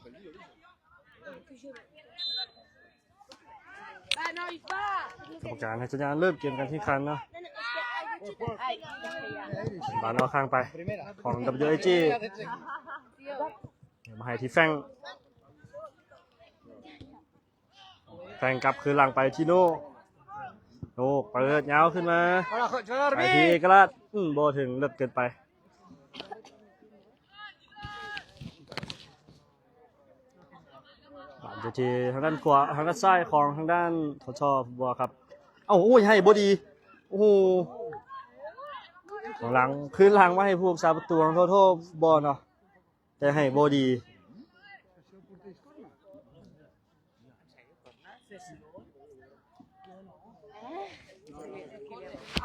ກຳມະການໃຫ້ສັນຍານເລີ່ມເກມການແຂ່ງຂັນເນາະ. ບານອອກຂ້າງໄປຂອງ WAG ມາໃຫ້ທີ່ແຟງ ແຟງກັບຄືນຫຼັງໄປທີ່ໂນ ໂນ ເປີດຍາວຂຶ້ນມາ ໄປທີ່ເອກະລາດ ອືມ ບໍ່ເຖິງ ເລິກເກີນໄປ. ບານຢູ່ທີ່ທາງດ້ານຂວາ ທາງດ້ານຊ້າຍຂອງທາງດ້ານ ທທ ບວກ ຄັບ. ເອົ້າ ໂອ້ຍ ໃຫ້ບໍ່ດີ ໂອ້ໂຫ ຫຼັງ ຄືນຫຼັງມາໃຫ້ຜູ້ຮັກສາປະຕູຂອງ ທທ ບວກ ເນາະ ແຕ່ໃຫ້ບໍ່ດີ.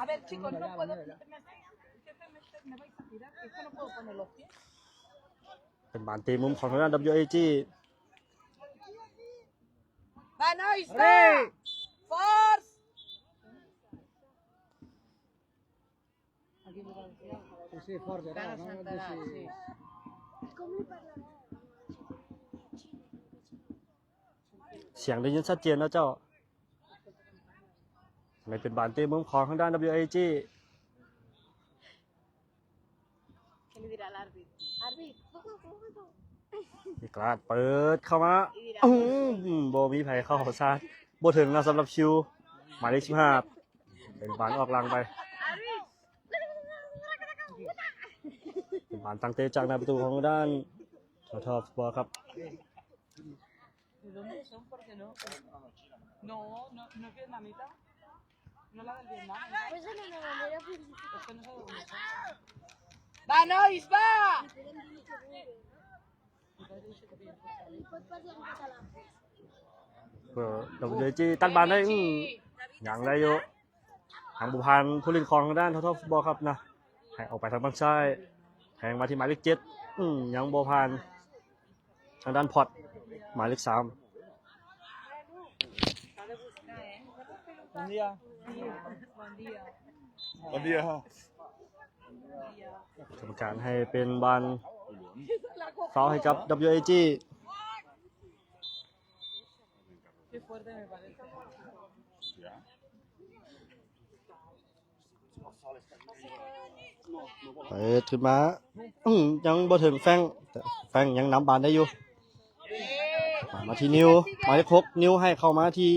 A ver, chicos, no puedo meterme así. ¿Qué te metes? Me vais a tirar. Es que no puedo poner los pies. ເປັນບານເຕະມຸມຂອງທາງດ້ານ WAG. Van, ahí está. Force. Sí, sí, force, no, no, sí. ສຽງໄດ້ຍິນຊັດເຈນເນາະເຈົ້າ. ອັນນີ້ເປັນບານເຕະມຸມຂອງທາງດ້ານ WAG. ນີ້ກະລາດເປີດເຂົ້າມາ ອືມ ບໍ່ມີໃຜເຂົ້າຊາດ ບໍ່ເຖິງນະ ສຳລັບຄິວ ໝາຍເລກສິບຫ້າ ເປັນບານອອກຫຼັງໄປ. ເປັນບານຕັ້ງເຕະຈາກໜ້າປະຕູຂອງທາງດ້ານ ທທ ບວກ ຄັບ. ¿De dónde son? Porque no. No, no, no es vietnamita. No la del Vietnam. Pues en la bandera principal. Es que no sé de dónde son. ¡Van, Ois, va! WAG ຕັດບານໄດ້ ອືມ ຍັງໄດ້ຢູ່. ທາງບໍ່ຜ່ານຜູ້ຫຼິ້ນຂອງທາງດ້ານ Total Football Club ນະ ໃຫ້ອອກໄປທາງຝັ່ງຊ້າຍ ແທງມາທີ່ໝາຍເລກເຈັດ ອືມ ຍັງບໍ່ຜ່ານ ທາງດ້ານ Pot ໝາຍເລກສາມ. Buen día. ກຳມະການໃຫ້ເປັນບານຟາວໃຫ້ກັບ WAG. Qué fuerte me parece. ເປີດຂຶ້ນມາ ອືມ ຍັງບໍ່ເຖິງແຟງ ແຟງຍັງນຳບານໄດ້ຢູ່. ມາທີ່ນິວ ໝາຍເລກຫົກ ນິວໃຫ້ເຂົ້າມາທີ່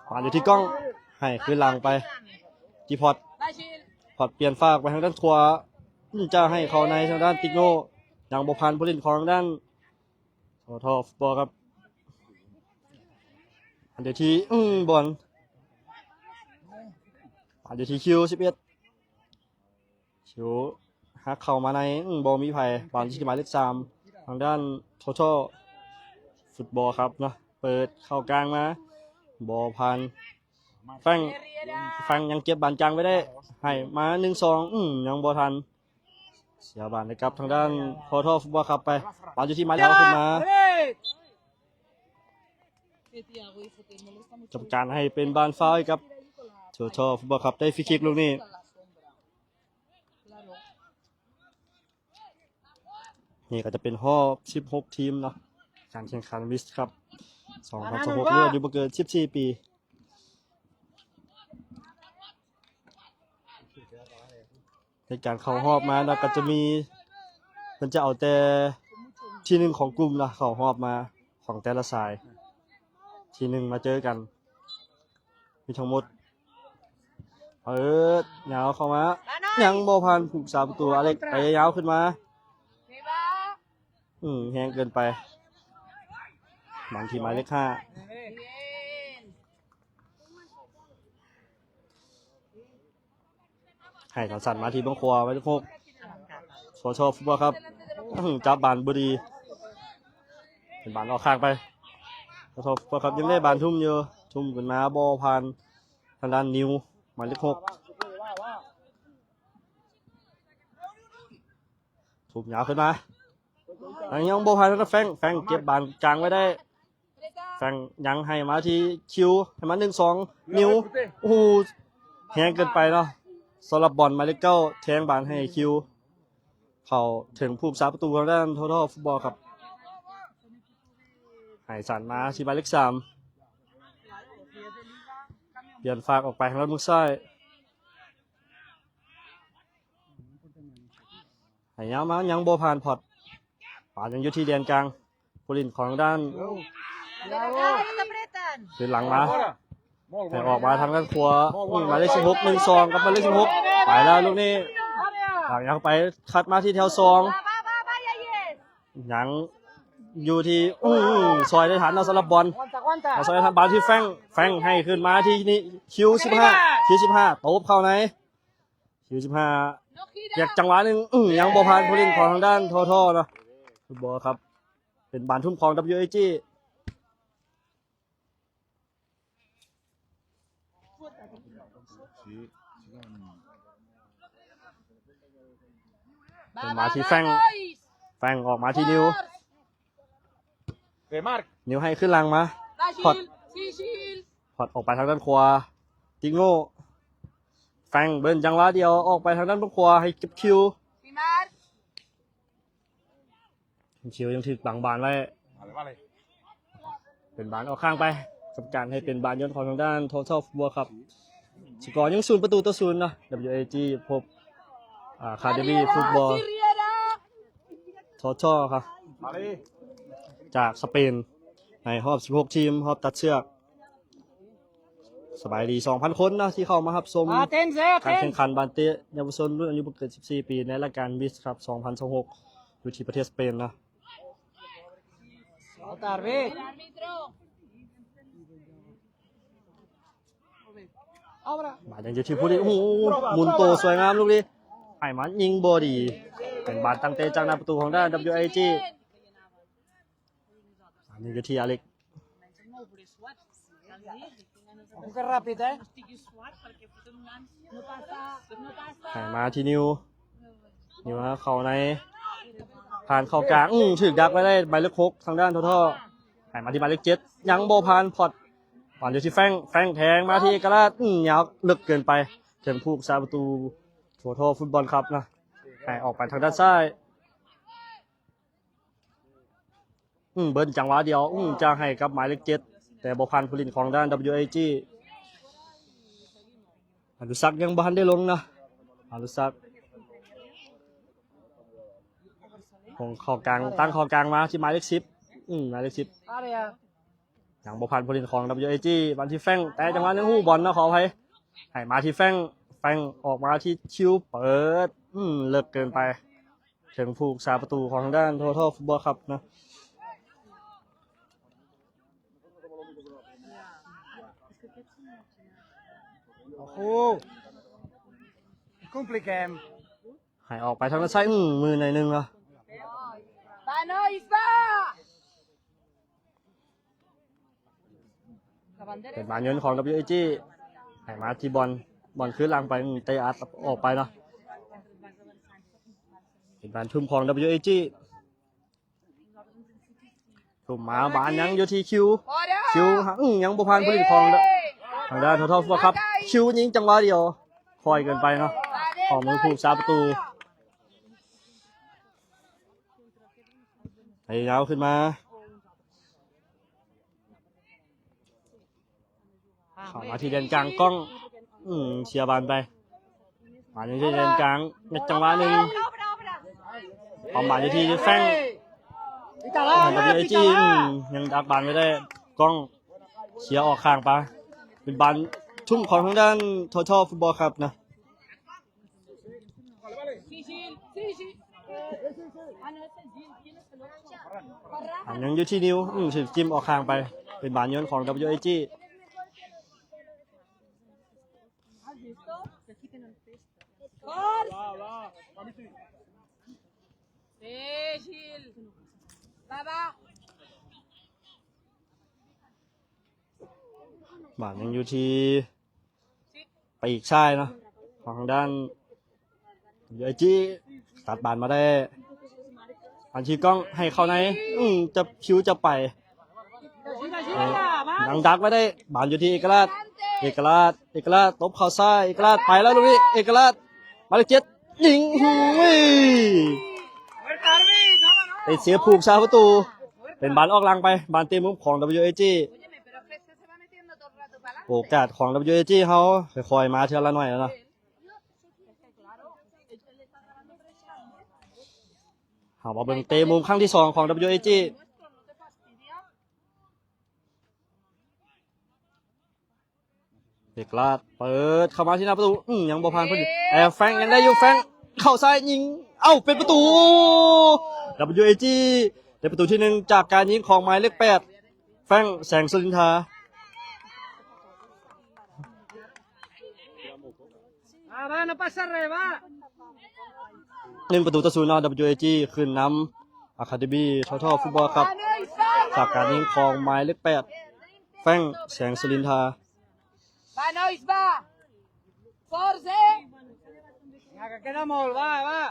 ບານຢູ່ທີ່ກ້ອງ ໃຫ້ຄືນຫຼັງໄປທີ່ພອດ ພອດປ່ຽນຟາກໄປທາງດ້ານຂວາ ຈະໃຫ້ເຂົ້າໃນທາງດ້ານຕິກໂນ ຍັງບໍ່ຜ່ານຜູ້ຫຼິ້ນຂອງທາງດ້ານ Total Football Club. ອັນເດທີ່ ອືມ ບອນ ອັນເດທີ່ຄິວສິບເອັດ ຊິວ ຫັກເຂົ້າມາໃນ ອືມ ບໍ່ມີໃຜ ບານຢູ່ທີ່ໝາຍເລກສາມ ທາງດ້ານ Total Football Club ເນາະ ເປີດເຂົ້າກາງມາ ບໍ່ຜ່ານ ແຟງ ແຟງຍັງເກັບບານກາງໄວ້ໄດ້ ໃຫ້ມາ ໜຶ່ງສອງ ອືມ ຍັງບໍ່ທັນ ເສຍບານໃຫ້ກັບທາງດ້ານ Total Football Club ໄປ ບານຢູ່ທີ່ໝາຍເລກ ຂຶ້ນມາ ກຳມະການໃຫ້ເປັນບານຟາວໃຫ້ກັບ Total Football Club ໄດ້ຟຣີຄິກລູກນີ້. ນີ້ກໍຈະເປັນຮອບສິບຫົກທີມເນາະ ການແຂ່ງຂັນ Wish Cup ສອງພັນຊາວຫົກ ເຫຼືອອາຍຸບໍ່ເກີນສິບສີ່ປີ. ໃນການເຂົ້າຮອບມານະ ກໍຈະມີ ເພິ່ນຈະເອົາແຕ່ທີໜຶ່ງຂອງກຸ່ມນະ ເຂົ້າຮອບມາຂອງແຕ່ລະສາຍ ທີໜຶ່ງມາເຈີກັນ ມີທັງໝົດ ເປີດຍາວເຂົ້າມາ ຍັງບໍ່ຜ່ານຜູ້ຮັກສາປະຕູ ອາເລັກ ໄປຍາວຂຶ້ນມາ ອືມ ແຮງເກີນໄປ ບານທີ່ໝາຍເລກຫ້າ ໃຫ້ທາງສັ້ນມາທີ່ເບື້ອງຂວາ ໝາຍເລກຫົກ ໂຊຊອບ ບວກ ຄັບ ຈັບບານບໍ່ດີ ເປັນບານອອກຂ້າງໄປ ໂຊຊອບ ບວກ ຄັບ ຍັງໄດ້ບານທຸ່ມຢູ່ ທຸ່ມຂຶ້ນມາບໍ່ຜ່ານ ທາງດ້ານນິວ ໝາຍເລກຫົກ ທຸບຍາວຂຶ້ນມາ ຍັງບໍ່ຜ່ານທາງດ້ານແຟງ ແຟງເກັບບານກາງໄວ້ໄດ້ ແຟງຍັງໃຫ້ມາທີ່ຄິວ ໃຫ້ມາ ໜຶ່ງສອງ ນິວ ໂອ້ໂຫ ແຮງເກີນໄປເນາະ ສຳລັບບອນໝາຍເລກເກົ້າ ແທງບານໃຫ້ຄິວ ເຂົ້າເຖິງຜູ້ຮັກສາປະຕູທາງດ້ານ Total Football Club ໃຫ້ສັນມາທີ່ໝາຍເລກສາມ ປ່ຽນຟາກອອກໄປທາງດ້ານເບື້ອງຊ້າຍ ໃຫ້ຍາວມາຍັງບໍ່ຜ່ານພອດ ບານຍັງຢູ່ທີ່ແດນກາງ ຜູ້ຫຼິ້ນຂອງດ້ານ ຄືນຫຼັງມາ ໃຫ້ອອກມາທາງດ້ານຂວາ ອືມ ໝາຍເລກສິບຫົກ ໜຶ່ງສອງ ກັບໝາຍເລກສິບຫົກ ໄປແລ້ວລູກນີ້ ຫາກຍັງໄປ ຄັດມາທີ່ແຖວສອງ ຍັງຢູ່ທີ່ ອືມ ຊ່ອຍໄດ້ທັນເນາະ ສຳລັບບອນ ຊ່ອຍໄດ້ທັນ ບານທີ່ແຟງ ແຟງໃຫ້ຂຶ້ນມາທີ່ນີ້ ຄິວສິບຫ້າ ຄິວສິບຫ້າ ຕົບເຂົ້າໃນ ຄິວສິບຫ້າ ແຍກຈັງຫວະໜຶ່ງ ອືມ ຍັງບໍ່ຜ່ານຜູ້ຫຼິ້ນຂອງທາງດ້ານ ທທ ເນາະ ຟຸດບອລຄັບ ເປັນບານທຸ່ມຂອງ WAG ເປັນມາທີ່ແຟງ ແຟງອອກມາທີ່ນິວ ນິວໃຫ້ຂຶ້ນຫຼັງມາ ພອດ ພອດອອກໄປທາງດ້ານຂວາ ຕິໂງ່ ແຟງເບິ່ງຈັງຫວະດຽວ ອອກໄປທາງດ້ານເບື້ອງຂວາ ໃຫ້ກັບຄິວ ຄິວຍັງຖືກບັງບານໄວ້ ເປັນບານອອກຂ້າງໄປ ກັບການໃຫ້ເປັນບານໂຍນຂອງທາງດ້ານ Total Football Club ສະກໍຍັງສູນປະຕູຕໍ່ສູນເນາະ WAG ພົບ ອາ Academy Football Total ຄັບ ຈາກສະເປນ ໃນຮອບສິບຫົກທີມ ຮອບຕັດເຊືອກ ສະບາຍດີສອງພັນຄົນເນາະ ທີ່ເຂົ້າມາຮັບຊົມການແຂ່ງຂັນບານເຕະເຍົາວະຊົນລຸ້ນອາຍຸບໍ່ເກີນສິບສີ່ປີ ໃນລາຍການ Wish Cup ສອງພັນຊາວຫົກ ຢູ່ທີ່ປະເທດສະເປນເນາະ. ບານຍັງຢູ່ທີ່ຜູ້ຫຼິ້ນ ໂອ້ໂຫ ໝຸນໂຕສວຍງາມລູກນີ້ ໃຫ້ມາຍິງບໍ່ດີ ເປັນບານຕັ້ງເຕະຈາກໜ້າປະຕູຂອງດ້ານ WAG ອັນນີ້ຢູ່ທີ່ອາເລັກ ໃຫ້ມາທີ່ນິວ ນິວເຂົ້າໃນ ຜ່ານເຂົ້າກາງ ອື ຖືກດັກໄວ້ໄດ້ ໝາຍເລກຫົກ ທາງດ້ານ Total ໃຫ້ມາທີ່ໝາຍເລກເຈັດ ຍັງບໍ່ຜ່ານ ພອດ ບານຢູ່ທີ່ແຟງ ແຟງແທງມາທີ່ເອກະລາດ ອື ຍາວເລິກເກີນໄປ ເຖິງຜູ້ຮັກສາປະຕູ Total Football Club ນະ ໃຫ້ອອກໄປທາງດ້ານຊ້າຍ ອືມ ເບິ່ງຈັງຫວະດຽວ ອືມ ຈະໃຫ້ກັບໝາຍເລກເຈັດ ແຕ່ບໍ່ຜ່ານຜູ້ຫຼິ້ນຂອງດ້ານ WAG ອານຸສັກຍັງບໍ່ທັນໄດ້ລົງເນາະ ອານຸສັກ ຂອງເຂົ້າກາງ ຕັ້ງເຂົ້າກາງມາທີ່ໝາຍເລກສິບ ອືມ ໝາຍເລກສິບ ຍັງບໍ່ຜ່ານຜູ້ຫຼິ້ນຂອງ WAG ບານທີ່ແຟງ ແຕ່ຈັງຫວະໜຶ່ງ ຮູ້ບອນເນາະ ຂໍອະໄພ ໃຫ້ມາທີ່ແຟງ ແຟງອອກມາທີ່ຄິວ ເປີດ ອືມ ເລິກເກີນໄປ ເຖິງຜູ້ຮັກສາປະຕູຂອງທາງດ້ານ Total Football Club ເນາະ ໂອ້ໂຫ complicado ໃຫ້ອອກໄປທາງດ້ານຊ້າຍ ອືມ ມືໜ້ອຍໜຶ່ງເນາະ ເປັນບານໂຍນຂອງ WAG ໃຫ້ມາທີ່ບອນ ບອນຄືນຫຼັງໄປ ເຕະອັດອອກໄປເນາະ ເປັນບານທຸ່ມຂອງ WAG ທຸ່ມມາ ບານຍັງຢູ່ທີ່ຄິວ ຄິວ ອື ຍັງບໍ່ຜ່ານຜູ້ຫຼິ້ນຂອງທາງດ້ານ Total Football Club ຄິວຍິງຈັງຫວະດຽວ ຄ່ອຍເກີນໄປເນາະ ຂອງມືຜູ້ຮັກສາປະຕູ ໄທຍາວຂຶ້ນມາ ເຂົ້າມາທີ່ແດນກາງ ກ້ອງ ອືມ ເສຍບານໄປ ມາຢູ່ທີ່ແດນກາງ ແມັດຈັງຫວະໜຶ່ງ ຄວາມບານຢູ່ທີ່ແຟງ WAG ອືມ ຍັງດັກບານໄວ້ໄດ້ ກ້ອງ ເສຍອອກຂ້າງໄປ ເປັນບານທຸ່ມຂອງທາງດ້ານ Total Football Club ນະ ອັນຍັງຢູ່ທີ່ນິວ ອືມ ຖືກຈິ້ມອອກຂ້າງໄປ ເປັນບານໂຍນຂອງ WAG ບານຍັງຢູ່ທີ່ ໄປອີກຊ້າຍເນາະ ຂອງທາງດ້ານ WAG ຕັດບານມາໄດ້ ອັນທີ່ກ້ອງໃຫ້ເຂົ້າໃນ ອືມ ຈັບຄິວຈະໄປ ເອີ ຍັງດັກໄວ້ໄດ້ ບານຢູ່ທີ່ເອກະລາດ ເອກະລາດ ເອກະລາດ ຕົບເຂົ້າຊ້າຍ ເອກະລາດ ໄປແລ້ວລູກນີ້ ເອກະລາດ ໝາຍເລກເຈັດ ຍິງ ຫຸ້ຍ ໄປເຊຟຜູ້ຮັກສາປະຕູ ປັນບານອອກຫຼັງໄປ, ບານເຕະມຸມຂອງ WAG. ໂອກາດຂອງ WAG ເຮົາຄ່ອຍໆມາເທື່ອລະໜ້ອຍແລ້ວເນາະ. ເຮົາມາເບິ່ງເຕະມຸມຄັ້ງທີສອງຂອງ WAG. ເອກລາດເປີດເຂົ້າມາທີ່ໜ້າປະຕູ ອືມ ຍັງບໍ່ຜ່ານພໍດີ. ແອ ແຟງ ຍັງໄດ້ຢູ່ ແຟງ ເຂົ້າຊ້າຍຍິງ ເອົ້າ ເປັນປະຕູ WAG ໄດ້ປະຕູທີໜຶ່ງ ຈາກການຍິງຂອງໝາຍເລກແປດ ແຟງ ແສງສຸລິນທາ. ໜຶ່ງປະຕູຕໍ່ສູນເນາະ WAG ຂຶ້ນນຳ Academy Total Football Club ຈາກການຍິງຂອງໝາຍເລກແປດ ແຟງ ແສງສຸລິນທາ. Va, nois, va! Forze! Acá quedamos, va, va!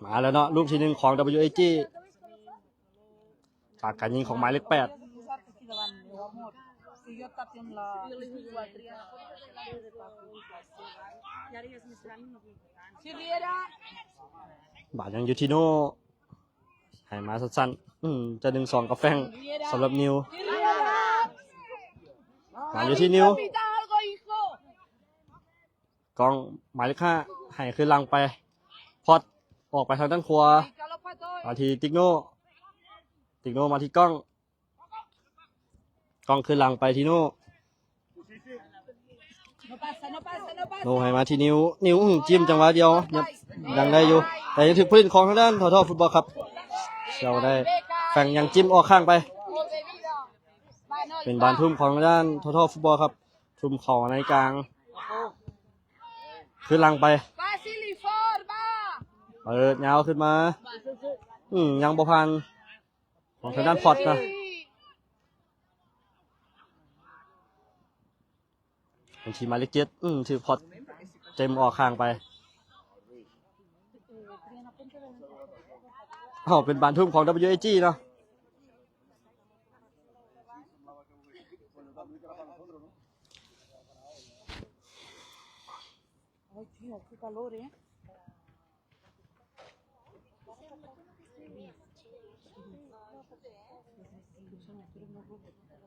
ມາແລ້ວເນາະ ລູກທີໜຶ່ງຂອງ WAG ຈາກການຍິງຂອງໝາຍເລກແປດ. ບາດຍັງຢູ່ທີ່ໂນ ໃຫ້ມາສັ້ນໆ ອືມ ຈະໜຶ່ງສອງກັບແຟງ ສຳລັບນິວ ມາຢູ່ທີ່ນິວ ກ້ອງໝາຍເລກຫ້າ ໃຫ້ຄືນຫຼັງໄປ ພອດ ອອກໄປທາງດ້ານຂວາ ມາທີ່ຕິກໂນ ຕິກໂນມາທີ່ກ້ອງ ກ້ອງຄືນຫຼັງໄປທີ່ໂນ ໂນໃຫ້ມາທີ່ນິວ ນິວ ອືມ ຈິ້ມຈັງຫວະດຽວ ຍັງ ຍັງໄດ້ຢູ່ ແຕ່ຍັງຖືກຜູ້ຫຼິ້ນຂອງທາງດ້ານ Total Football Club ເຊຍໄດ້ ແຟງຍັງຈິ້ມອອກຂ້າງໄປ ເປັນບານທຸ່ມຂອງທາງດ້ານ Total Football Club ທຸ່ມເຂົ້າໃນກາງ ຄືນຫຼັງໄປ ເປີດຍາວຂຶ້ນມາ ອືມ ຍັງບໍ່ຜ່ານ ຂອງທາງດ້ານພອດນະ ເປັນທີ່ໝາຍເລກເຈັດ ອືມ ຖືກພອດເຕັມອອກຂ້າງໄປ. ເອົ້າ ເປັນບານທຸ່ມຂອງ WAG ເນາະ.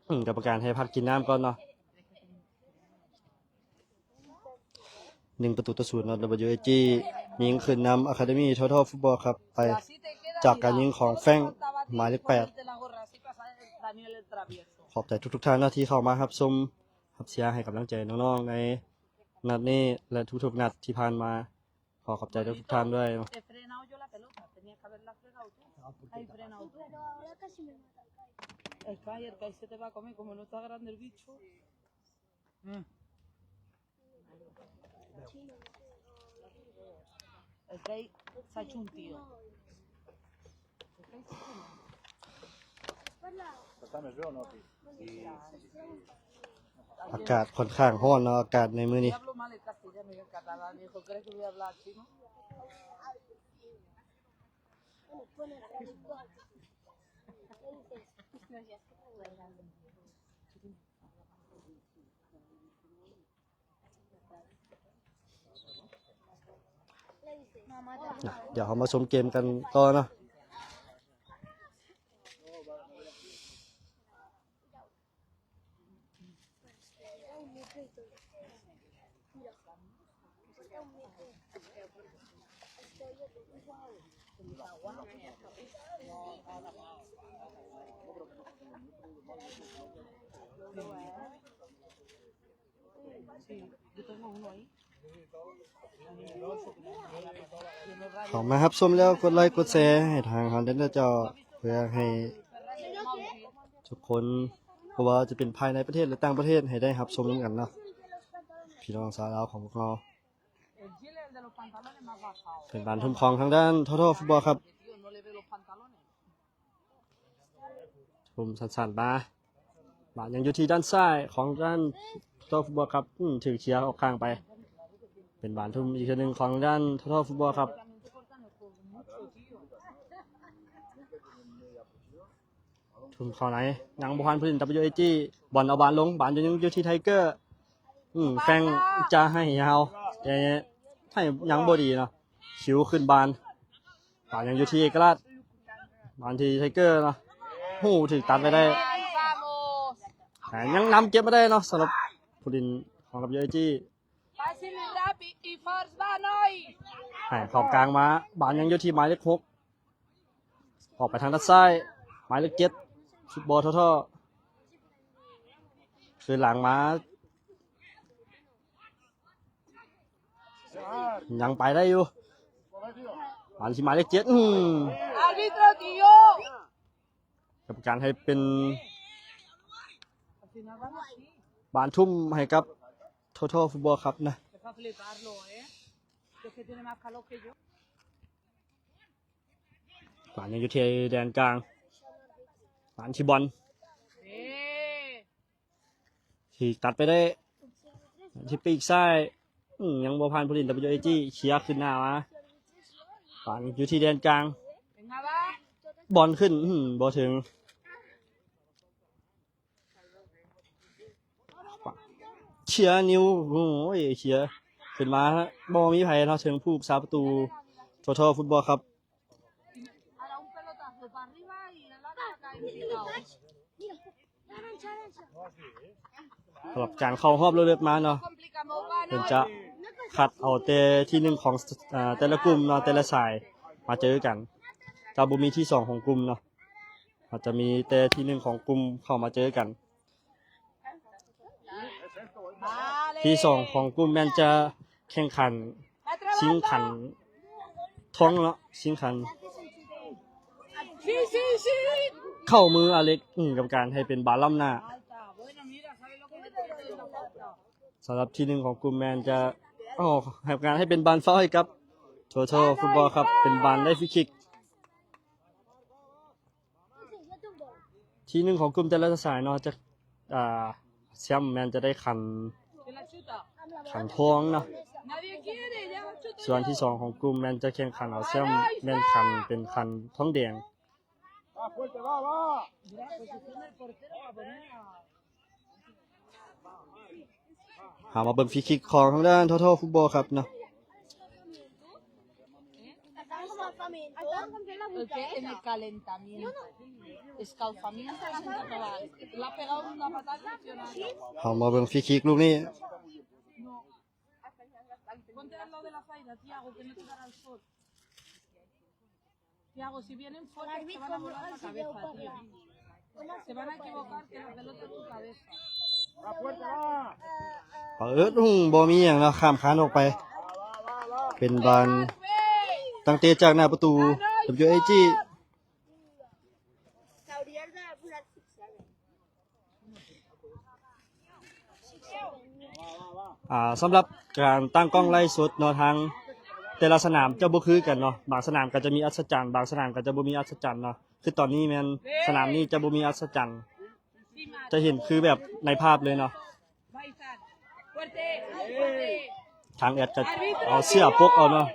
ອືມ ກຳມະການໃຫ້ພັກກິນນ້ຳກ່ອນເນາະ. ໜຶ່ງປະຕູຕໍ່ສູນເນາະ WAG ຍິງຂຶ້ນນຳ Academy Total Football Club ໄປ ຈາກການຍິງຂອງແຟງ ໝາຍເລກແປດ. ຂອບໃຈທຸກໆທ່ານເນາະ ທີ່ເຂົ້າມາຮັບຊົມ ຮັບເຊຍ ໃຫ້ກຳລັງໃຈນ້ອງໆໃນນັດນີ້ ແລະ ທຸກໆນັດທີ່ຜ່ານມາ. ຂໍຂອບໃຈທຸກໆທ່ານດ້ວຍເນາະ.ອາກາດຂ້ອນຂ້າງຮ້ອນເນາະ ອາກາດໃນມື້ນີ້. Mama, ດຽວເຮົາມາຊົມເກມກັນຕໍ່ເນາະ. ເຂົ້າມາຮັບຊົມແລ້ວ ກົດໄລກົດແຊໃຫ້ທາງເຮົາແດ່ເດີເຈົ້າ ເພື່ອໃຫ້ທຸກຄົນ ບໍ່ວ່າຈະເປັນພາຍໃນປະເທດ ແລະ ຕ່າງປະເທດ ໃຫ້ໄດ້ຮັບຊົມນຳກັນເນາະ ພີ່ນ້ອງຊາວລາວຂອງພວກເຮົາ. ເປັນບານທຸ່ມຂອງທາງດ້ານ Total Football Club. ທຸ່ມສັ້ນໆມາ ບານຍັງຢູ່ທີ່ດ້ານຊ້າຍຂອງດ້ານ Total Football Club ອືມ ຖືກເຄຍອອກຂ້າງໄປ. ເປັນບານທຸ່ມອີກເທື່ອໜຶ່ງຂອງດ້ານ Total Football Club. ທຸ່ມເຂົ້າໃນ ຍັງບໍ່ທັນຜູ້ຫຼິ້ນ WAG ບອນເອົາບານລົງ ບານຢູ່ ຍັງຢູ່ທີ່ Tiger. ອືມ ແຟງຈະໃຫ້ຍາວ ແຕ່ໃຫ້ຍັງບໍ່ດີເນາະ ຄິວຂຶ້ນບານ. ບານຍັງຢູ່ທີ່ເອກະລາດ ບານທີ່ໄທເກີເນາະ ໂອ້ ຖືກຕັດໄປໄດ້ ອ່າ ຍັງນຳເກັບມາໄດ້ເນາະ ສຳລັບຜູ້ຫຼິ້ນຂອງ WIG. ໃຫ້ເຂົ້າກາງມາ ບານຍັງຢູ່ທີ່ໝາຍເລກຫົກ ອອກໄປທາງດ້ານຊ້າຍ ໝາຍເລກເຈັດ ຟຸດບອລທໍ້ໆ ຄືນຫຼັງມາ ຍັງໄປໄດ້ຢູ່ ມາທີ່ໝາຍເລກເຈັດ ອືມ ກຳມະການໃຫ້ເປັນບານທຸ່ມໃຫ້ກັບ Total Football Club ນະ. ບານຍັງຢູ່ທີ່ແດນກາງ ບານທີ່ບອນ ທີ່ຕັດໄປໄດ້ ທີ່ປີກຊ້າຍ ອືມ ຍັງບໍ່ຜ່ານຜູ້ຫຼິ້ນ WIG ເຄຍຂຶ້ນໜ້າມາ ບານຢູ່ທີ່ແດນກາງ ບອນຂຶ້ນ ອືມ ບໍ່ເຖິງ ເຄຍນິວ ໂອ້ຍ ເຄຍຂຶ້ນມາ ບໍ່ມີໃຜເນາະ ເຖິງຜູ້ຮັກສາປະຕູ Total Football Club. ສຳລັບການເຂົ້າຮອບເລິກໆມາເນາະ ເພິ່ນຈະຄັດເອົາແຕ່ທີໜຶ່ງຂອງ ເອີ ແຕ່ລະກຸ່ມເນາະ ແຕ່ລະສາຍມາເຈີກັນ ຈະບໍ່ມີທີສອງຂອງກຸ່ມເນາະ ອາດຈະມີແຕ່ທີໜຶ່ງຂອງກຸ່ມເຂົ້າມາເຈີກັນ. ທີສອງຂອງກຸ່ມແມ່ນຈະແຂ່ງຂັນຊິງຂັນທອງເນາະ ຊິງຂັນເຂົ້າມືອາເລັກ ອືມ ກຳມະການໃຫ້ເປັນບານລ້ຳໜ້າ. ສຳລັບທີໜຶ່ງຂອງກຸ່ມແມ່ນຈະ ອໍ ໃຫ້ກຳມະການໃຫ້ເປັນບານຟາວໃຫ້ກັບ Total Football Club ເປັນບານໄດ້ຟຣີຄິກ. ທີໜຶ່ງຂອງກຸ່ມແຕ່ລະສາຍເນາະ ຈະ ອ່າ ແຊ້ມແມ່ນຈະໄດ້ຂັນ ຂັນທອງເນາະ ສ່ວນທີສອງຂອງກຸ່ມແມ່ນຈະແຂ່ງຂັນເອົາແຊ້ມ ແມ່ນຂັນເປັນຂັນທອງແດງ. ເຮົາມາເບິ່ງຟຣີຄິກຂອງທາງດ້ານ Total Football Club ເນາະ. Porque en el calentamiento, escalfamiento, la gente estaba, le ha pegado una patada al funcionario. ເຮົາມາເບິ່ງຟຣີຄິກລູກນີ້. No. Ponte al lado de la Zaira, Tiago, que no te dará el sol. Tiago, si vienen fuertes te van a volar la cabeza, tío. Se van a equivocar que la pelota es tu cabeza. ເປີດ ອືມ ບໍ່ມີຫຍັງເນາະ ຂ້າມຄານອອກໄປ ເປັນບານຕັ້ງເຕະຈາກໜ້າປະຕູ WIG. ອ່າ ສຳລັບການຕັ້ງກ້ອງໄລຟ໌ສົດເນາະ ທາງແຕ່ລະສະໜາມຈະບໍ່ຄືກັນເນາະ ບາງສະໜາມກໍຈະມີອັດສະຈັນ ບາງສະໜາມກໍຈະບໍ່ມີອັດສະຈັນເນາະ ຄືຕອນນີ້ແມ່ນສະໜາມນີ້ຈະບໍ່ມີອັດສະຈັນ ຈະເຫັນຄືແບບໃນພາບເລີຍເນາະ ທາງແອັດກໍເອົາເສື້ອປົກເອົາເນາະ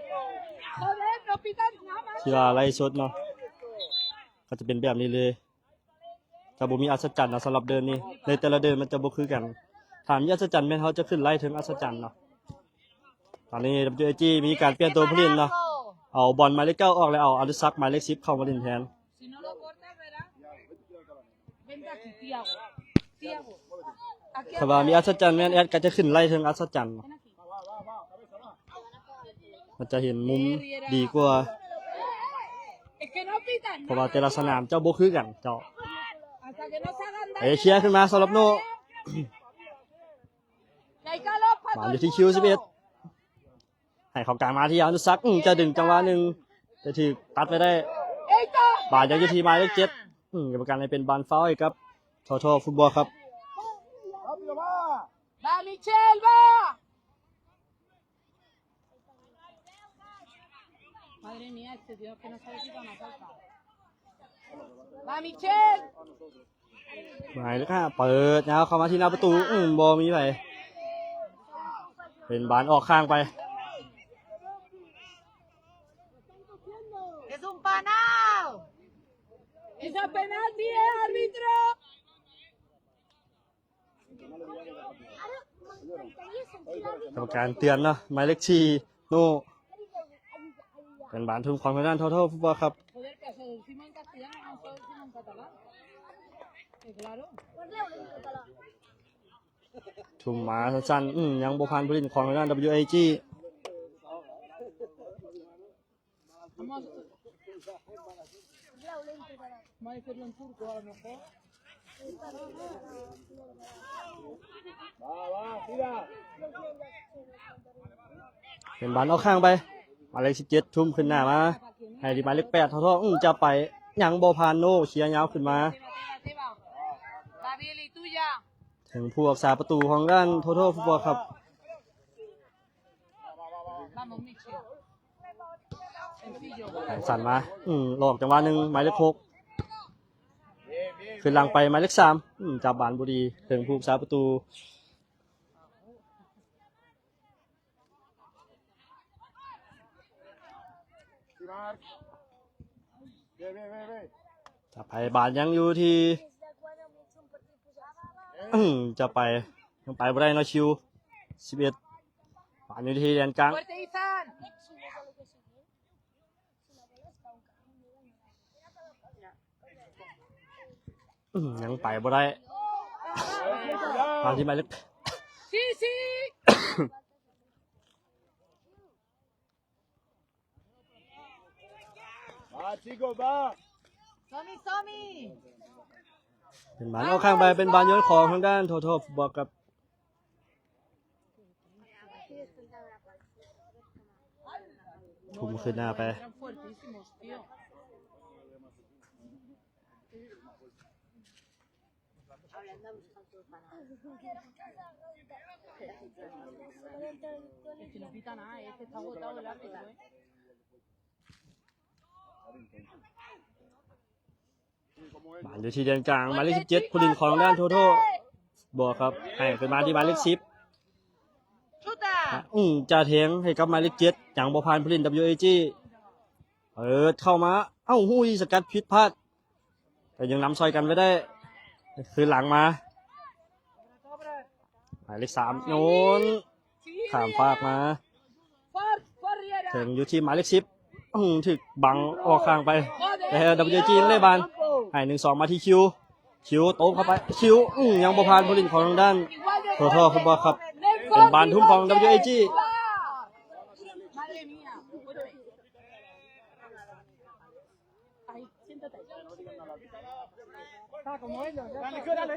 ທີ່ວ່າໄລຟ໌ສົດເນາະ ກໍຈະເປັນແບບນີ້ເລີຍ. ຈະບໍ່ມີອັດສະຈັນເນາະ ສຳລັບເດີ່ນນີ້ ໃນແຕ່ລະເດີ່ນມັນຈະບໍ່ຄືກັນ ຖ້າມີອັດສະຈັນແມ່ນເຮົາຈະຂຶ້ນໄລເທິງອັດສະຈັນເນາະ. ຕອນນີ້ WIG ມີການປ່ຽນໂຕຜູ້ຫຼິ້ນເນາະ ເອົາບອນໝາຍເລກເກົ້າອອກ ແລ້ວເອົາອະນຸສັກໝາຍເລກສິບເຂົ້າມາຫຼິ້ນແທນ. ຖ້າວ່າມີອັດສະຈັນແມ່ນແອັດກໍຈະຂຶ້ນໄລເທິງອັດສະຈັນເນາະ. ມັນຈະເຫັນມຸມດີກວ່າ ເພາະວ່າແຕ່ລະສະໜາມເຈົ້າບໍ່ຄືກັນເຈົ້າ. ເອີ ເຄຍຂຶ້ນມາສຳລັບໂນ ມາຢູ່ທີ່ຄິວສິບເອັດ ໃຫ້ເຂົ້າກາງມາທີ່ອະນຸສັກ ອືມ ຈະດຶງຈັງຫວະໜຶ່ງ ແຕ່ຖືກຕັດໄປໄດ້ ບານຍັງຢູ່ທີ່ໝາຍເລກເຈັດ ອືມ ກຳມະການໃຫ້ເປັນບານຟາວໃຫ້ກັບ Total Football Club. Va, Michel, va. Madre mía, este tío que no sabe quitar una falta. Va, Michel. ໝາຍເລກຫ້າ ເປີດຍາວເຂົ້າມາທີ່ໜ້າປະຕູ ອືມ ບໍ່ມີໃຜ ເປັນບານອອກຂ້າງໄປ. Es un penal. Es un penalti, eh, árbitro. ກຳມະການເຕືອນເນາະ ໝາຍເລກສີ່ ໂນ. ເປັນບານທຸ່ມຂອງທາງດ້ານ Total Football Club. ທຸ່ມມາສັ້ນໆ ອືມ ຍັງບໍ່ຜ່ານຜູ້ຫຼິ້ນຂອງທາງດ້ານ WAG. ເປັນບານອອກຂ້າງໄປ ໝາຍເລກສິບເຈັດ ທຸ່ມຂຶ້ນໜ້າມາ ໃຫ້ທີ່ໝາຍເລກແປດ Total ອືມ ຈະໄປ ຍັງບໍ່ຜ່ານ ໂນ ເຄຍຍາວຂຶ້ນມາ ເຖິງຜູ້ຮັກສາປະຕູຂອງດ້ານ Total Football Club. ໃຫ້ສັ້ນມາ ອືມ ຫຼອກຈັງຫວະໜຶ່ງ ໝາຍເລກຫົກ ຂຶ້ນຫຼັງໄປ ໝາຍເລກສາມ ອືມ ຈັບບານບໍ່ດີ ເຖິງຜູ້ຮັກສາປະຕູ ຈະໄປ ບານຍັງຢູ່ທີ່ ອືມ ຈະໄປ ຍັງໄປບໍ່ໄດ້ເນາະ ຄິວສິບເອັດ ບານຢູ່ທີ່ແດນກາງ ອືມ ຍັງໄປບໍ່ໄດ້ ມາທີ່ໝາຍເລກ ເປັນບານອອກຂ້າງໄປ ເປັນບານໂຍນຂອງທາງດ້ານ Total Football Club. ທຸ່ມຂຶ້ນໜ້າໄປ ບານຢູ່ທີ່ແດນກາງ ໝາຍເລກສິບເຈັດ ຜູ້ຫຼິ້ນຂອງດ້ານ Total Football Club ໃຫ້ຂຶ້ນມາທີ່ໝາຍເລກສິບ ອືມ ຈະແທງໃຫ້ກັບໝາຍເລກເຈັດ ຍັງບໍ່ຜ່ານຜູ້ຫຼິ້ນ WAG ເປີດເຂົ້າມາ ເອົ້າ ຫຸຍ ສະກັດຜິດພາດ ແຕ່ຍັງນຳຊ່ອຍກັນໄວ້ໄດ້ ຄືນຫຼັງມາ ໝາຍເລກສາມ ໂຍນຂ້າມຟາກມາ ເຖິງຢູ່ທີ່ໝາຍເລກສິບ ອືມ ຖືກບັງອອກຂ້າງໄປ ແຕ່ WAG ຍັງໄດ້ບານ ໃຫ້ ໜຶ່ງສອງ ມາທີ່ຄິວ ຄິວໂຕ້ມເຂົ້າໄປ ຄິວ ອືມ ຍັງບໍ່ຜ່ານຜູ້ຫຼິ້ນຂອງທາງດ້ານ Total Football Club ເປັນບານທຸ່ມຂອງ WAG.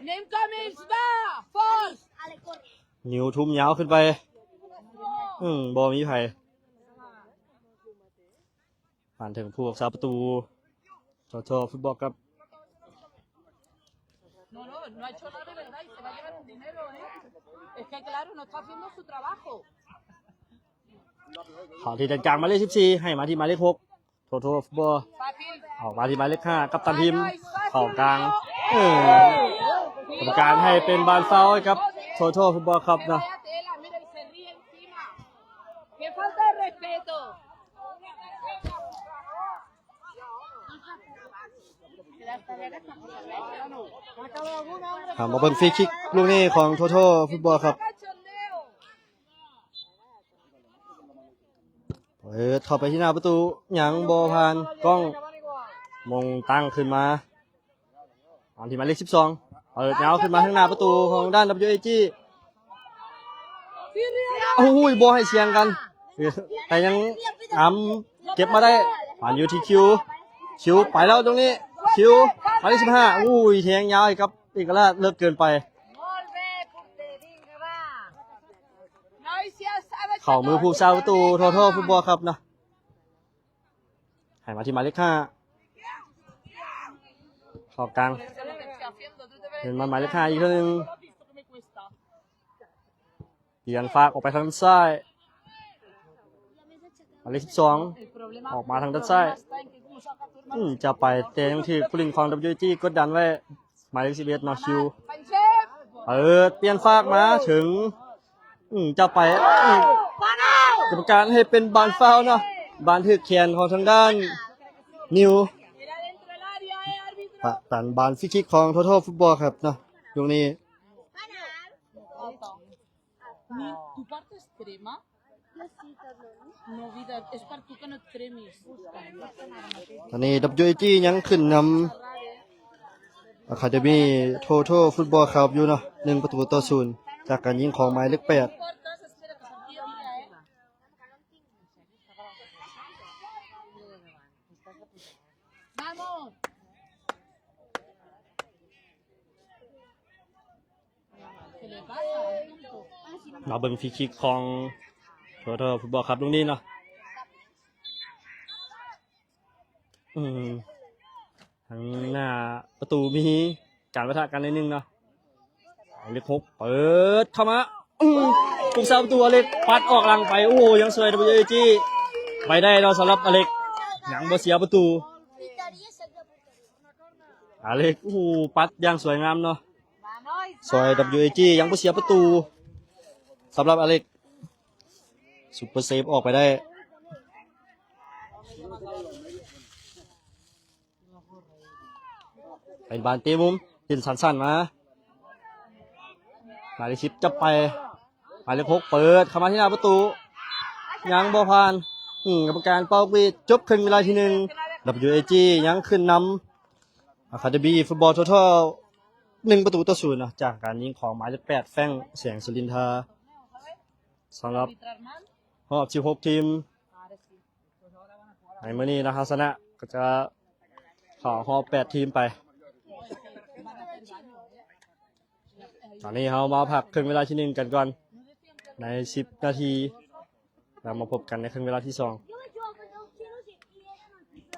Newcomer, va! Force! ນິວທຸ່ມຍາວຂຶ້ນໄປ ອືມ ບໍ່ມີໃຜ ຜ່ານເຖິງຜູ້ຮັກສາປະຕູ Total Football Club. No, no, no ha hecho nada de verdad y se va a llevar un dinero, ¿eh? Es que claro, no está haciendo su trabajo. ເຂົ້າທີ່ແດນກາງ ໝາຍເລກສິບສີ່ ໃຫ້ມາທີ່ໝາຍເລກຫົກ Total Football ອອກມາທີ່ໝາຍເລກຫ້າ ກັບຕັນທີມ ເຂົ້າກາງ ເອີ ກຳມະການໃຫ້ເປັນບານຟາວໃຫ້ກັບ Total Football Club ເນາະ. Qué falta de respeto. ເຮົາມາເບິ່ງຟຣີຄິກລູກນີ້ຂອງ Total Football Club. ເປີດເຂົ້າໄປທີ່ໜ້າປະຕູ ຍັງບໍ່ຜ່ານກ້ອງ ມົງຕັ້ງຂຶ້ນມາ ມາທີ່ໝາຍເລກສິບສອງ ເປີດຍາວຂຶ້ນມາທາງໜ້າປະຕູຂອງດ້ານ WAG. ໂອ້ຍ ບໍ່ໃຫ້ສຽງກັນ ແຕ່ຍັງນຳເກັບມາໄດ້ ຜ່ານຢູ່ທີ່ຄິວ ຄິວໄປແລ້ວຕົງນີ້ ຄິວ ໝາຍເລກສິບຫ້າ ໂອ້ຍ ແທງຍາວໃຫ້ກັບເອກະລາດ ເລິກເກີນໄປ. ເຂົ້າມືຜູ້ສາປະຕູ Total Football Club ເນາະ ໃຫ້ມາທີ່ໝາຍເລກຫ້າ ເຂົ້າກາງ ເຫັນມາໝາຍເລກຫ້າອີກເທື່ອໜຶ່ງ ປ່ຽນຟາກອອກໄປທາງດ້ານຊ້າຍ ໝາຍເລກສິບສອງ ອອກມາທາງດ້ານຊ້າຍ ອືມ ຈະໄປ ແຕ່ຍັງຖືກຜູ້ຫຼິ້ນຂອງ WAG ກົດດັນໄວ້ ໝາຍເລກສິບເອັດ ເນາະ ຄິວ ເປີດປ່ຽນຟາກມາເຖິງ ອືມ ຈະໄປ ອືມ ກຳມະການໃຫ້ເປັນບານຟາວເນາະ ບານຖືກແຂນຂອງທາງດ້ານນິວ ປະຕັນບານຟຣີຄິກຂອງ Total Football Club ເນາະ ຊ່ວງນີ້. Mi, tu parte extrema, ตอนนี้ ดับเบิลยูเอจี ยังขึ้นนำ Academy Total Football Club อยู่เนาะ หนึ่งประตูต่อศูนย์ จากการยิงของหมายเลขแปด มาเบิ่งฟรีคิกของ Total Football Club ลูกนี้เนาะ อืม ทางหน้าประตูมีการปะทะกันนิดนึงเนาะ เลขหก เปิดเข้ามา อืม ผู้รักษาประตูอเล็กปัดออกหลังไป โอ้โห ยังสวย ดับเบิลยูเอจี ไปได้เนาะ สำหรับอเล็ก ยังบ่เสียประตู อเล็ก โอ้โห ปัดอย่างสวยงามเนาะ สวย ดับเบิลยูเอจี ยังบ่เสียประตู สำหรับอเล็ก ซุปเปอร์เซฟออกไปได้ เป็นบานตีมุม เล่นสั้นๆมา หมายเลขสิบจับไป หมายเลขหกเปิดเข้ามาที่หน้าประตู ยังบ่ผ่าน อืม กรรมการเป่าหวีด จบครึ่งเวลาที่หนึ่ง ดับเบิลยูเอจี ยังขึ้นนำ Academy Football Total หนึ่งประตูต่อศูนย์เนาะ จากการยิงของหมายเลขแปด แฟรงค์ แสงสุรินทรา สำหรับรอบสิบหกทีม ในมื้อนี้นะ เฮาชนะก็จะเข้ารอบแปดทีมไป ตอนนี้เฮามาพักครึ่งเวลาที่หนึ่งกันก่อน ในสิบนาที แล้วมาพบกันในครึ่งเวลาที่สอง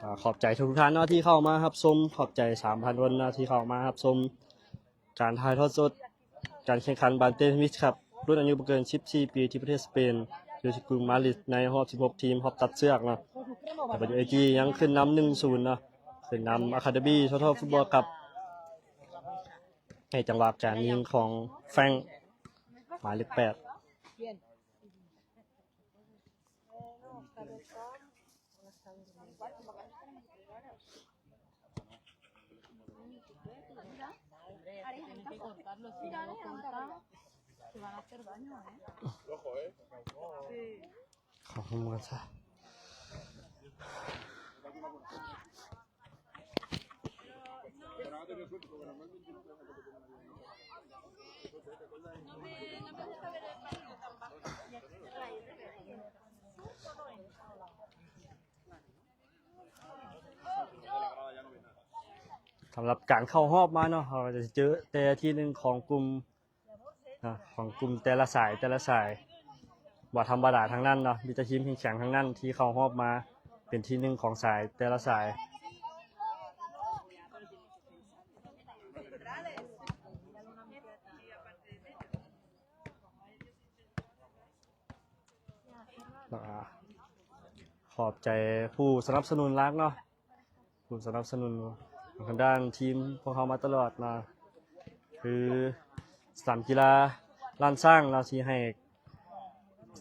อ่า ขอบใจทุกๆท่านเนาะที่เข้ามารับชม ขอบใจสามพันคนเนาะที่เข้ามารับชม การถ่ายทอดสดการแข่งขันบานเตนนิสครับ รุ่นอายุบ่เกินสิบสี่ปี ที่ประเทศสเปน อยู่ที่กรุงมาดริด ในรอบสิบหกทีม รอบตัดเชือกเนาะ แต่ ดับเบิลยูเอจี ยังขึ้นนำ หนึ่งศูนย์เนาะ ขึ้นนำ Academy Total Football Club ในจังหวะการยิงของแฟรงค์ หมายเลขแปด เข้าห้องกันซะ สำหรับการเข้ารอบมาเนาะ เฮาก็จะเจอแต่ทีมหนึ่งของกลุ่ม นะ ของกลุ่มแต่ละสาย แต่ละสาย บ่ธรรมดาทั้งนั้นเนาะ มีแต่ทีมแข็งๆทั้งนั้นที่เข้ารอบมาเป็นที่หนึ่งของสายแต่ละสาย อ่า ขอบใจผู้สนับสนุนหลักเนาะ ผู้สนับสนุนทางด้านทีมพวกเฮามาตลอดเนาะ คือสนามกีฬาล้านช้างเนาะ ที่ให้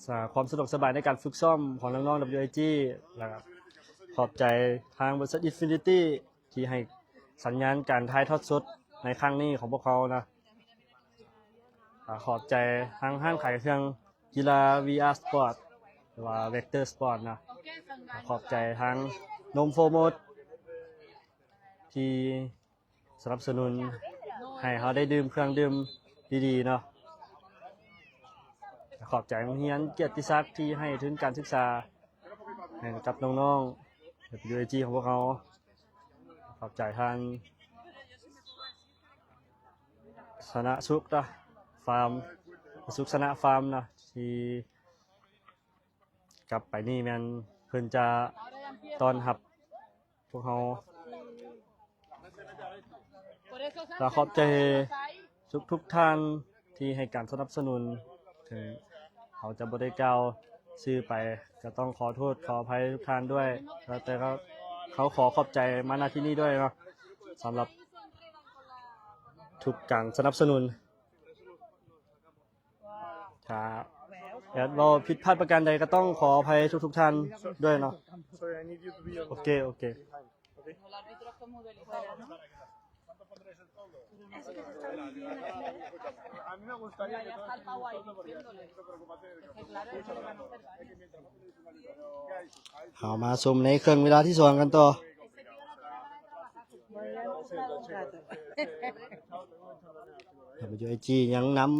อ่า ความสะดวกสบายในการฝึกซ้อมของน้องๆ ดับเบิลยูเอจี แล้วก็ขอบใจทางบริษัท Infinity ที่ให้สัญญาณการถ่ายทอดสดในครั้งนี้ของพวกเขานะ อ่า ขอบใจทางร้านขายเครื่องกีฬา วีอาร์ Sport หรือว่า Vector Sport นะ ขอบใจทางนมโฟร์โมสที่สนับสนุนให้เราได้ดื่มเครื่องดื่มดีๆ เนาะ ขอบใจโรงเรียนเกียรติศักดิ์ที่ให้ทุนการศึกษาให้กับน้องๆ ดับเบิลยูเอจี ของพวกเรา ขอบใจทาง ชนะสุขนะ ฟาร์ม สุขชนะฟาร์มนะ ที่กลับไปนี่แม่นเพิ่นจะต้อนรับพวกเฮา ก็ขอบใจทุกๆท่านที่ให้การสนับสนุน ถึงเฮาจะบ่ได้กล่าวชื่อไป ก็ต้องขอโทษขออภัยทุกท่านด้วย แล้วแต่ก็เขาขอขอบใจมา ณ ที่นี่ด้วยเนาะ สำหรับทุกการสนับสนุน ถ้าแอดเว้าผิดพลาดประการใดก็ต้องขออภัยทุกๆท่านด้วยเนาะ โอเค โอเค Okay. ເຮົາມາຊົມໃນເຄິ່ງເວລາທີສອງກັນຕໍ່. ທຳເບຍເອຈີ ຍັງນຳ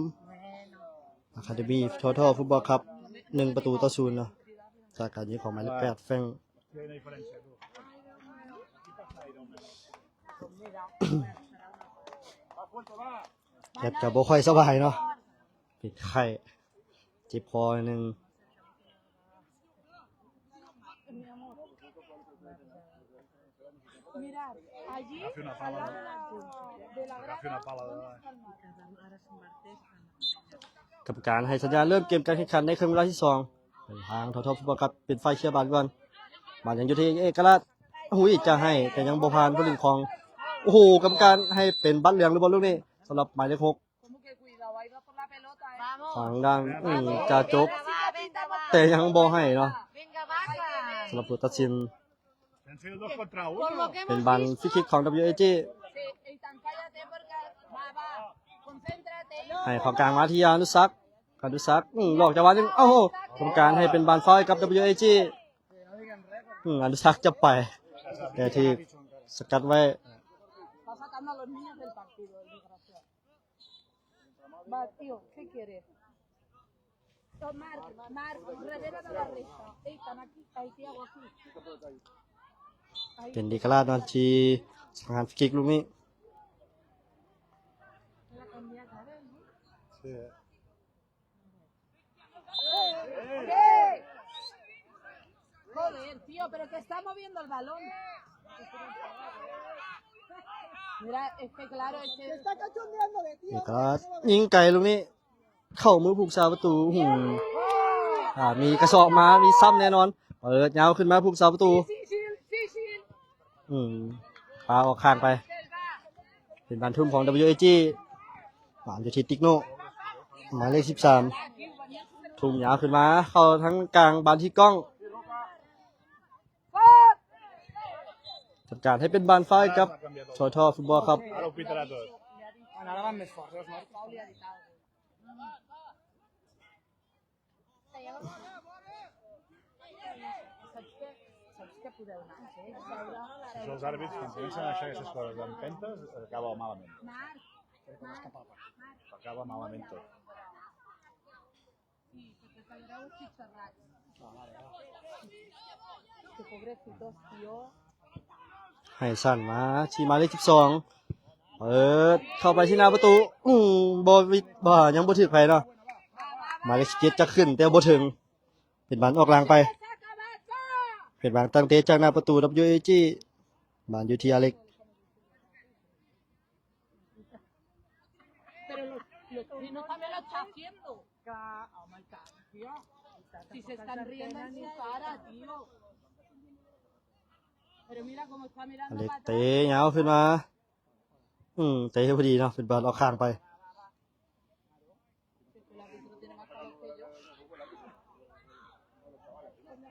Academy Total Football Club ໜຶ່ງປະຕູຕໍ່ສູນເນາະ ຈາກການຍິງຂອງໝາຍເລກແປດ Frank. ແອດກໍບໍ່ຄ່ອຍສະບາຍເນາະ ເປັນໄຂ້ ເຈັບຄໍໜ້ອຍໜຶ່ງ. Mira, allí, al lado de la, de la grada, unos palmares. ກຳມະການໃຫ້ສັນຍານເລີ່ມເກມການແຂ່ງຂັນໃນເຄິ່ງເວລາທີສອງ. ເປັນທາງ Total Football Club ເປັນຝ່າຍເຊຍບານກ່ອນ. ບານຍັງຢູ່ທີ່ເອກະລາດ. ຫຸຍ ຈະໃຫ້ ແຕ່ຍັງບໍ່ຜ່ານຜູ້ຫຼິ້ນຂອງ. ໂອ້ໂຫ ກຳມະການໃຫ້ເປັນບັດເຫຼືອງຫຼືບໍ່ລູກນີ້ ສຳລັບໝາຍເລກຫົກ. ທາງດ້ານ ອືມ ຈາຈົກ ແຕ່ຍັງບໍ່ໃຫ້ເນາະ ສຳລັບຜູ້ຕັດສິນ. ເປັນບານຟຣີຄິກຂອງ WAG ໃຫ້ເຂົ້າກາງມາທີ່ອະນຸສັກ ອະນຸສັກ ອືມ ຫຼອກຈັງຫວະໜຶ່ງ ໂອ້ໂຫ ກຳມະການໃຫ້ເປັນບານຟາວໃຫ້ກັບ WAG ອືມ ອະນຸສັກຈັບໄປ ແຕ່ຖືກສະກັດໄວ້. Va, tío, ¿qué quieres? Marc, Marc, revela la barreta. Ey, están aquí, ahí te hago así. ເປັນເອກະລາດເນາະ ທີ່ສັງຫານຟຣີຄິກລູກນີ້. Joder, tío, pero que está moviendo el balón. Mira, es que claro, es que ເອກະລາດ ຍິງໄກລູກນີ້ ເຂົ້າມືຜູ້ຮັກສາປະຕູ. ຫືມ ອ່າ ມີກະສອບມາ ມີຊ້ຳແນ່ນອນ. ເປີດຍາວຂຶ້ນມາຜູ້ຮັກສາປະຕູ. ອືມ ປາອອກຂ້າງໄປ ເປັນບານທຸ່ມຂອງ WAG. ບານຢູ່ທີ່ຕິກໂນ ໝາຍເລກສິບສາມ ທຸ່ມຍາວຂຶ້ນມາ ເຂົ້າທາງກາງ ບານທີ່ກ້ອງ ຈັດການໃຫ້ເປັນບານຟາວໃຫ້ກັບ Total Football Club. Si els àrbits comencen a deixar aquestes coses d'empentes, acaba malament. Acaba malament tot. Qué pobrecitos, tío. ໃຫ້ສັ້ນມາທີ່ໝາຍເລກສິບສອງ ເປີດເຂົ້າໄປທີ່ໜ້າປະຕູ. ອືມ ບໍ່ວິດ ບໍ່ ຍັງບໍ່ຖືກໃຜເນາະ. ໝາຍເລກສິບເຈັດຈະຂຶ້ນແຕ່ບໍ່ເຖິງ ເປັນບານອອກຫຼັງໄປ ເປັນບານຕັ້ງເຕະຈາກໜ້າປະຕູ WAG. ບານຢູ່ທີ່ອາເລັກ. Pero lo, lo, si no también lo está haciendo. Si se están riendo en su cara, tío. Pero mira cómo está mirando para atrás. ເຕະຍາວຂຶ້ນມາ ອືມ ເຕະພໍດີເນາະ ເປັນບານອອກຂ້າງໄປ.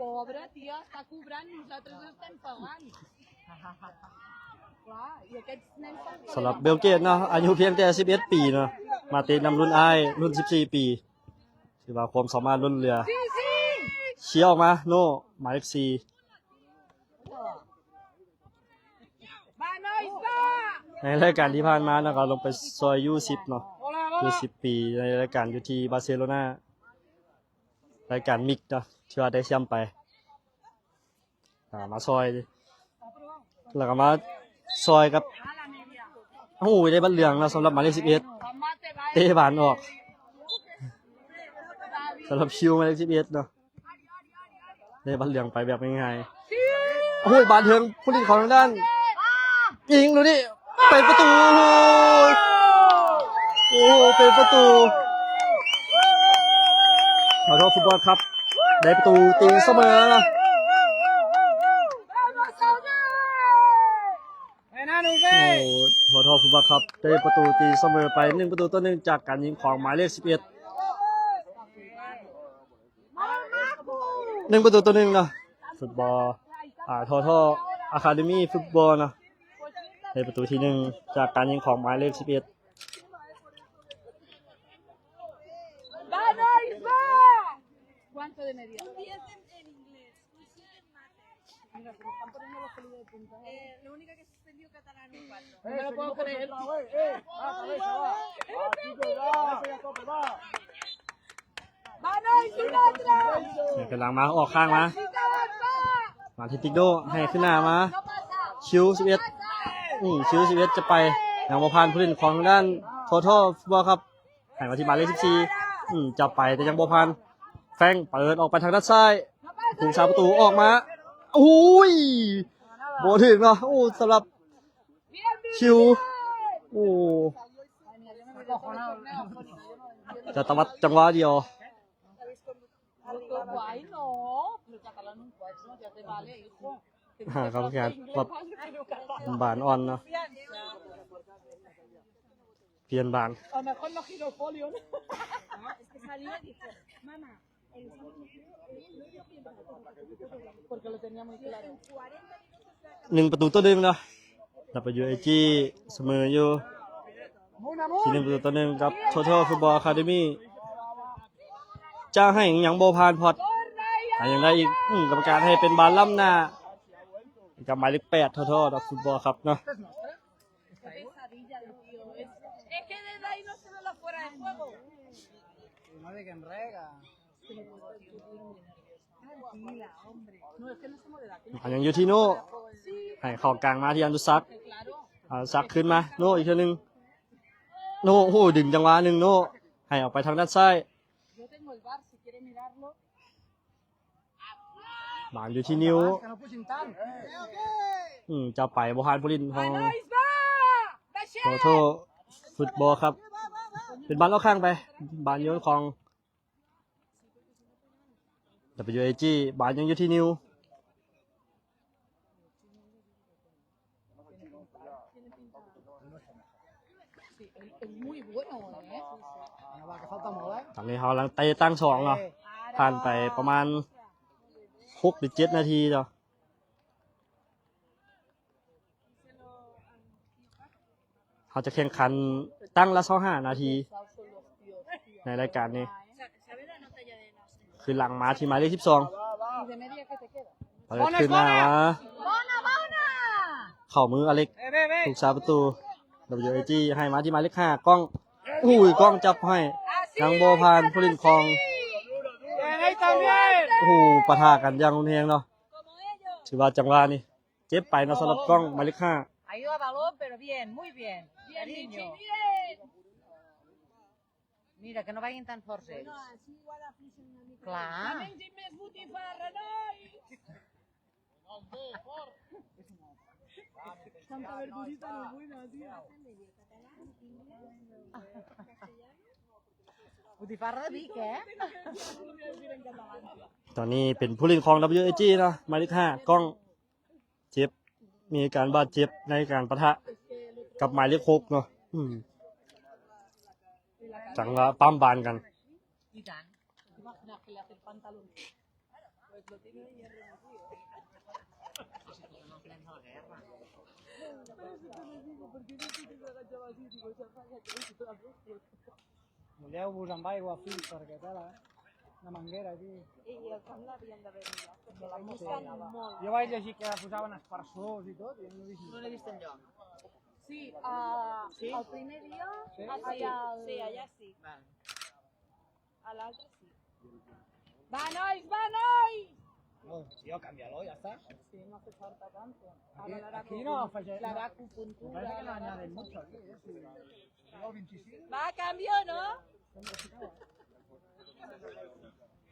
Pobre tío, está cobrando, nosotros no están pagando. ສຳລັບເບວເກດເນາະ ອາຍຸພຽງແຕ່ສິບເອັດປີເນາະ ມາເຕະນຳລຸ້ນອ້າຍ ລຸ້ນສິບສີ່ປີ ຖືວ່າຄວາມສາມາດລົ້ນເຫຼືອ. ເຊຍອອກມາ ໂນ ໝາຍເລກສີ່. ໃນລາຍການທີ່ຜ່ານມາເນາະ ກໍລົງໄປຊ່ອຍຢູສິບເນາະ ຢູສິບປີ ໃນລາຍການຢູ່ທີ່ບາເຊໂລນາ ລາຍການມິກເນາະ ທີ່ວ່າໄດ້ແຊ້ມໄປ. ອ່າ ມາຊ່ອຍ ແລ້ວກໍມາຊ່ອຍກັບ ໂອ້ຍ ໄດ້ບັດເຫຼືອງແລ້ວສຳລັບໝາຍເລກສິບເອັດ ເຕະບານອອກ ສຳລັບຄິວໝາຍເລກສິບເອັດເນາະ ໄດ້ບັດເຫຼືອງໄປແບບງ່າຍໆ. ໂອ້ຍ ບານເຖິງຜູ້ຫຼິ້ນຂອງທາງດ້ານ ຍິງດູນີ້ ເປັນປະຕູ ໂອ້ໂຫ ເປັນປະຕູ ຂໍໂທດ ຟຸດບອນຄັບ ໄດ້ປະຕູຕີສະເໝີ. ໂອ້ໂຫ ຂໍໂທດ ຟຸດບອນຄັບ ໄດ້ປະຕູຕີສະເໝີໄປ ໜຶ່ງປະຕູຕໍ່ໜຶ່ງ ຈາກການຍິງຂອງໝາຍເລກສິບເອັດ ໜຶ່ງປະຕູຕໍ່ໜຶ່ງເນາະ ຟຸດບອນ ອ່າ Total Academy Football ເນາະ. ໄດ້ປະຕູທີໜຶ່ງ ຈາກການຍິງຂອງໝາຍເລກສິບເອັດ. Eh, lo único que suspendió catalán un cuatro. No me lo puedo creer. Vamos, Sinatra. ກຳລັງມາ ອອກຂ້າງມາ Sinatra. ມາທີ່ຕິກໂດ ໃຫ້ຂຶ້ນໜ້າມາ ຄິວສິບເອັດ ອືມ ຄິວສິບເອັດ ຈະໄປ ຍັງບໍ່ຜ່ານຜູ້ຫຼິ້ນຂອງທາງດ້ານ Total Football Club ໃຫ້ມາທີ່ໝາຍເລກສິບສີ່ ອືມ ຈະໄປແຕ່ຍັງບໍ່ຜ່ານ ແຟງເປີດອອກໄປທາງດ້ານຊ້າຍ ຜູ້ຮັກສາປະຕູອອກມາ ໂອ້ຍ ບໍ່ຖືກເນາະ. ໂອ້ ສຳລັບ ຄິວ ໂອ້ ຈະຕະວັດຈັງຫວະດຽວ ຫາກຳແພງ ແບບບານອ່ອນເນາະ ປ່ຽນບານ. Porque lo tenía muy claro. ໜຶ່ງປະຕູຕໍ່ໜຶ່ງເນາະ ດັບເບິນຢູເອຈີ ສະເໝີຢູ່ທີ່ໜຶ່ງປະຕູຕໍ່ໜຶ່ງກັບ Total Football Academy. ຈະໃຫ້ ຍັງບໍ່ຜ່ານພອດ ໃຫ້ຍັງໄດ້ອີກ ອືມ ກຳມະການໃຫ້ເປັນບານລ້ຳໜ້າ ກັບໝາຍເລກແປດ Total Football Club ເນາະ. Es que desde ahí no se ve la fuera de juego. No de que enrega. ອັນຍັງຢູ່ທີ່ໂນ ໃຫ້ເຂົ້າກາງມາທີ່ອະນຸສັກ ອະນຸສັກຄືນມາ ໂນ ອີກເທື່ອໜຶ່ງ ໂນ ໂອ້ໂຫ ດຶງຈັງຫວະໜຶ່ງ ໂນ ໃຫ້ອອກໄປທາງດ້ານຊ້າຍ ບານຢູ່ທີ່ນິວ ອືມ ຈະໄປບໍ່ຜ່ານຜູ້ຫຼິ້ນຂອງ Total Football Club ເປັນບານອອກຂ້າງໄປ ບານໂຍນຂອງ ດັບເບິນຢູເອຈີ ບານຍັງຢູ່ທີ່ນິວ ຕອນນີ້ເຮົາກຳລັງເຕະຕັ້ງສອງເນາະ ຜ່ານໄປປະມານຫົກຫຼືເຈັດນາທີເນາະ. ເຮົາຈະແຂ່ງຂັນຕັ້ງລະຊາວຫ້ານາທີໃນລາຍການນີ້ ຄືນຫຼັງມາທີ່ໝາຍເລກສິບສອງ ເປີດຄືນມາ ມາເຂົ້າມືອາເລັກ ຜູ້ຮັກສາປະຕູ ດັບເບິນຢູເອຈີ ໃຫ້ມາທີ່ໝາຍເລກຫ້າ ກ້ອງ ໂອ້ຍ ກ້ອງຈັບໃຫ້ ຍັງບໍ່ຜ່ານຜູ້ຫຼິ້ນຂອງ ໂອ້ໂຫ ປະທະກັນຢ່າງຮຸນແຮງເນາະ ຖືວ່າຈັງຫວະນີ້ ເຈັບໄປເນາະ ສຳລັບກ້ອງໝາຍເລກຫ້າ Ayuda balón, pero bien, muy bien. Bien, Richie, bien. Mira, que no vayan tan fortes. Clar. Tanta verdurita no es buena, tía. Butifarra de Vic, eh? ຕອນນີ້ເປັນຜູ້ຫຼິ້ນຂອງ WAG ເນາະ ໝາຍເລກຫ້າ ກ້ອງ ເຈັບ ມີການບາດເຈັບໃນການປະທະກັບໝາຍເລກຫົກເນາະ ອືມ ຈັງຫວະປ້ຳບານກັນ. Voleu vos amb aigua fins perquè tela, eh? Una manguera aquí. I el camp l'havien d'haver mirat, perquè la música molt. Jo vaig llegir que posaven esparçors i tot, i no l'he vist. No l'he vist enlloc. Sí, a, sí? El primer dia, sí? Allà, sí, allà sí. Vale. A l'altre sí. Va, nois, va, nois! No, tío, cámbialo, ya está. Sí, no hace falta tanto. Aquí, aquí no afegeix, la, la acupuntura, parece que no añaden mucho aquí, eh, sí. Va, cambio, ¿no?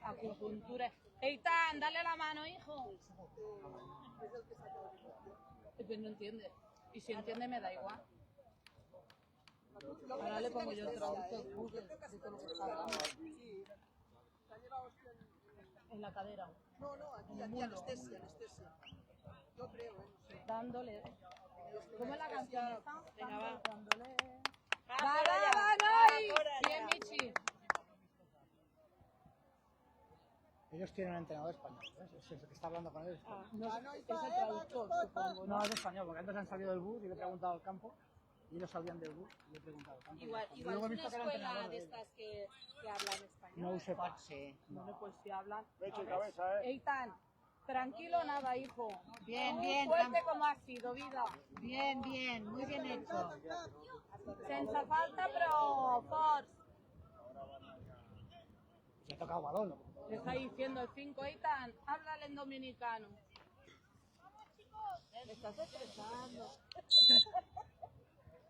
Acupuntura. Eitan, dale la mano, hijo. Pues no entiende. Y si entiende, me da igual. Ahora le pongo yo el traductor Google de todo lo que está hablando. En la cadera. No, no, aquí, aquí, anestesia, anestesia. Yo creo, eh, no sé. Dándole. ¿Cómo es la canción esta? Venga, va. Dándole. Va, va, va, va. Bien, Michi. Ellos tienen un entrenador español, ¿ves? Es el que está hablando con ellos. Ah, no, es el traductor, supongo, ¿no? No, es español, porque antes han salido del bus y le he preguntado al campo, y ellos salían del bus y le he preguntado al campo. Igual, igual es una escuela de estas que, que hablan español. No sé, no. Bueno, pues si hablan. Pecho y cabeza, ¿eh? Eitan, tranquilo, nada, hijo. Bien, bien, fuerte como has sido, vida. Bien, bien, muy bien hecho. Sense falta, però forts. Se toca el balón. Le está diciendo el cinco, Eitan, háblale en dominicano. Me estás estresando.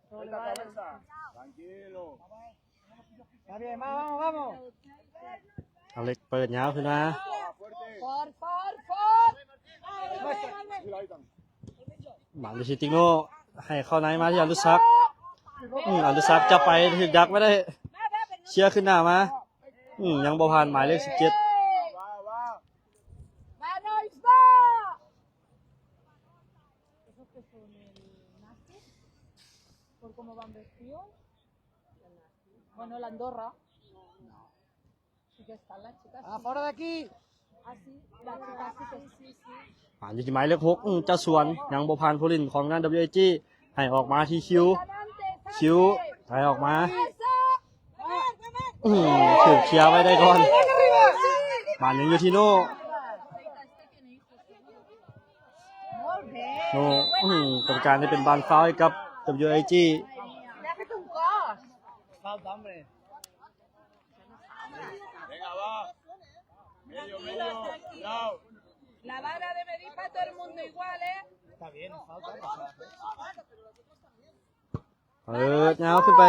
Suelta cabeza. Tranquilo. Está bien, vamos, vamos, vamos. ອາເລັກເປີດຍາວຂຶ້ນມາ Fuerte. Por, por, por. Tranquilo, Eitan. ມາທີ່ຕິໂນ ໃຫ້ເຂົ້າໃນມາທີ່ອະນຸສັກ ອືມ ອະນຸສັກຈະໄປ ຖືກດັກໄວ້ໄດ້ ເຊຍຂຶ້ນໜ້າມາ ອືມ ຍັງບໍ່ຜ່ານໝາຍເລກສິບເຈັດ Va, va. Va, Nois, va. Esos que son el Nastic, por cómo van vestidos. Bueno, el Andorra. Sí que están las chicas, sí. Ah, fuera de aquí. Ah, sí, las chicas sí que sí, sí. ມາຢູ່ທີ່ໝາຍເລກຫົກ ອືມ ຈະສວນ ຍັງບໍ່ຜ່ານຜູ້ຫຼິ້ນຂອງທາງດ້ານ WAG ໃຫ້ອອກມາທີ່ຄິວ ຄິວ ໃຫ້ອອກມາ ອືມ ຖືກເຄຍໄວ້ໄດ້ກ່ອນ ບານຍັງຢູ່ທີ່ໂນ ໂນ ອືມ ກຳມະການໃຫ້ເປັນບານຟາວໃຫ້ກັບ WAG. Falta, hombre. Venga, va. Medio, medio. Cuidado. La vara de medir para todo el mundo igual, ¿eh? Está bien, falta, no pasa nada. ເປີດຍາວຂຶ້ນໄປ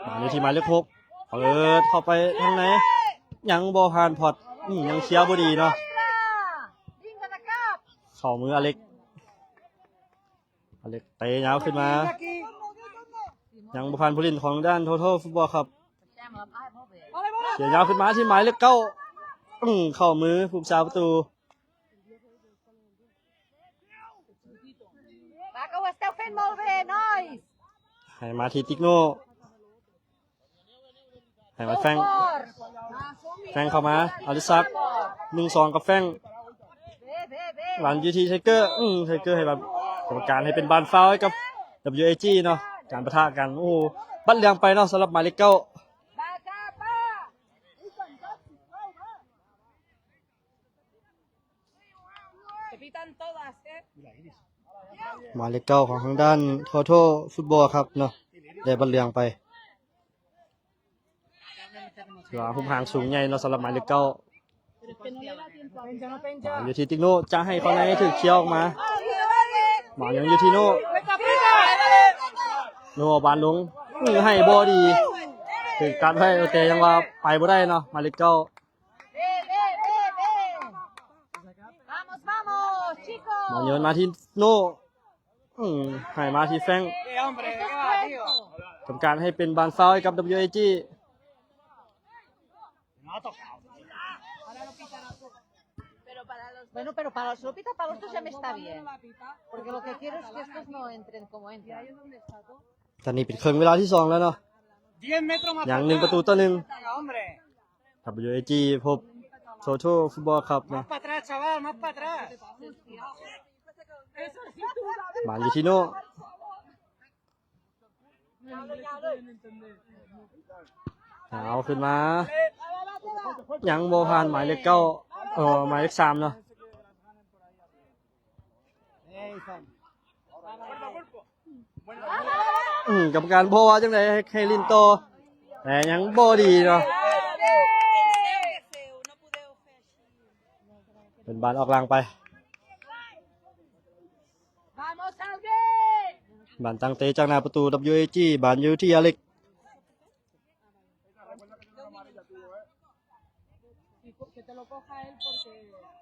ມາຢູ່ທີ່ໝາຍເລກຫົກ ເປີດເຂົ້າໄປທາງໃນ ຍັງບໍ່ຜ່ານພອດ ອືມ ຍັງເຄຍບໍ່ດີເນາະ ເຂົ້າມືອາເລັກ ອາເລັກເຕະຍາວຂຶ້ນມາ ຍັງບໍ່ຜ່ານຜູ້ຫຼິ້ນຂອງດ້ານ Total Football Club ເຄຍຍາວຂຶ້ນມາທີ່ໝາຍເລກເກົ້າ ອືມ ເຂົ້າມືຜູ້ຮັກສາປະຕູ Paco, ho esteu fent molt bé, nois! ໃຫ້ມາທີ່ຕິກໂນ ໃຫ້ມາແຟງ ແຟງເຂົ້າມາ ອາລິສັກ ໜຶ່ງສອງກັບແຟງ ບານຢູ່ທີ່ໄທເກີ ອືມ ໄທເກີໃຫ້ບານ ກຳມະການໃຫ້ເປັນບານຟາວໃຫ້ກັບ WAG ເນາະ ການປະທະກັນ ໂອ້ ບັດເຫຼືອງໄປເນາະ ສຳລັບໝາຍເລກເກົ້າ หมายเลขเก้าของทางด้าน Total Football Club เนาะ ได้บัตรเหลืองไป ถือว่าฮุບหางสูงใหญ่เนาะ สำหรับหมายเลขเก้า มาอยู่ที่ติกโน่ จะให้เข้าใน ถูกเคลียร์ออกมา มายังอยู่ที่โน่ โน่บานลง อื้อ ให้บ่ดี ถูกตัดไว้ แต่ยังว่าไปบ่ได้เนาะ หมายเลขเก้า Vamos, vamos, chicos. มาโยนมาที่โน่ อืม ให้มาที่แฟรงค์ ทำการให้เป็นบานฟาวล์ให้กับ ดับเบิลยูเอจี Bueno, pero para los, lo pita para vosotros ya me está bien. Porque lo que quiero es que estos no entren como entran. ตอนนี้เป็นครึ่งเวลาที่สองแล้วเนาะ ยังหนึ่งประตูต่อหนึ่ง ดับเบิลยูเอจี พบ Total Football Club เนาะ มาอยู่ที่โน่ เอาขึ้นมา ยังบ่ผ่านหมายเลขเก้า เอ่อ หมายเลขสามเนาะ อืม กรรมการบอกว่าจังได๋ ให้ ให้เล่นต่อ แต่ยังบ่ดีเนาะ เป็นบานออกหลังไป บานตั้งเตะจากหน้าประตู ดับเบิลยูเอจี บานอยู่ที่อเล็ก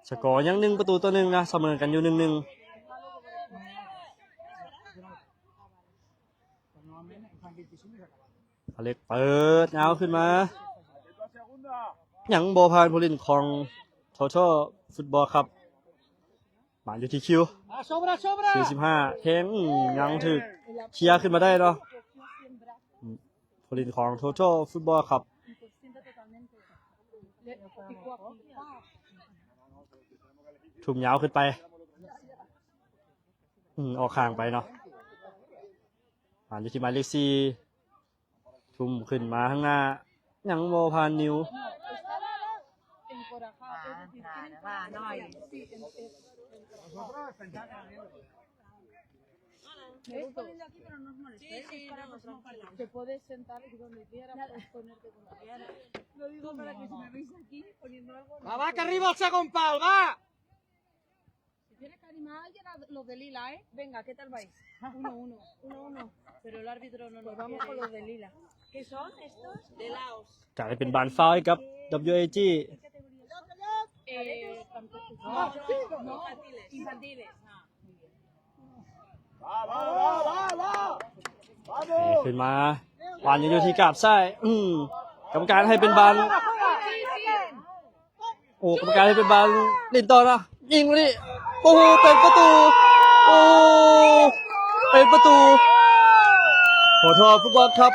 สกอร์ยังหนึ่งประตูต่อหนึ่งนะ เสมอกันอยู่หนึ่งหนึ่ง อเล็กเปิดยาวขึ้นมา ยังบ่ผ่านผู้เล่นของ Total Football Club มาอยู่ที่คิว สี่สิบห้า แทง อืม ยังถูกเคลียร์ขึ้นมาได้เนาะ อืม ຜູ້ຫຼິ້ນຂອງ Total Football Club ທຸ່ມຍາວຂຶ້ນໄປ ອືມ ອອກຂ້າງໄປເນາະ ມາຢູ່ທີ່ໝາຍເລກສີ່ ທຸ່ມຂຶ້ນມາທາງໜ້າ ຍັງບໍ່ຜ່ານນິວ Va, va, que arriba el segon pal, va! Si tienes que animar a alguien, a los de lila, ¿eh? Venga, ¿qué tal vais? Uno, uno. Uno, uno. Pero el árbitro no nos quiere. Pues vamos con los de lila. ¿Qué son estos? De Laos. ກາຍເປັນບານຟາວໃຫ້ກັບ WAG. Eh, no, no, infantiles. Ah, muy bien. ຂຶ້ນມາ ບານຍັງຢູ່ທີ່ກາບຊ້າຍ ອືມ ກຳມະການໃຫ້ເປັນບານ ໂອ້ ກຳມະການໃຫ້ເປັນບານຫຼິ້ນຕໍ່ນະ ຍິງມານີ້ ໂອ້ໂຫ ເປັນປະຕູ ໂອ້ ເປັນປະຕູ Total Football Club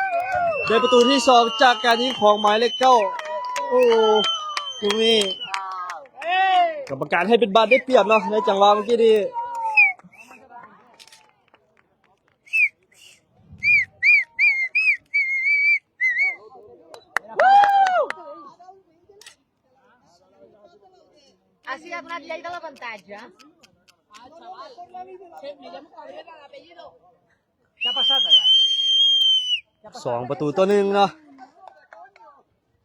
ໄດ້ປະຕູທີສອງຈາກການຍິງຂອງໝາຍເລກເກົ້າ ໂອ້ ລູກນີ້ ກຳມະການໃຫ້ເປັນບານໄດ້ປຽບເນາະ ໃນຈັງຫວະເມື່ອກີ້ນີ້. Así ha donat Lleida l'avantatge. Què ha passat allà? ສອງປະຕູຕໍ່ໜຶ່ງເນາະ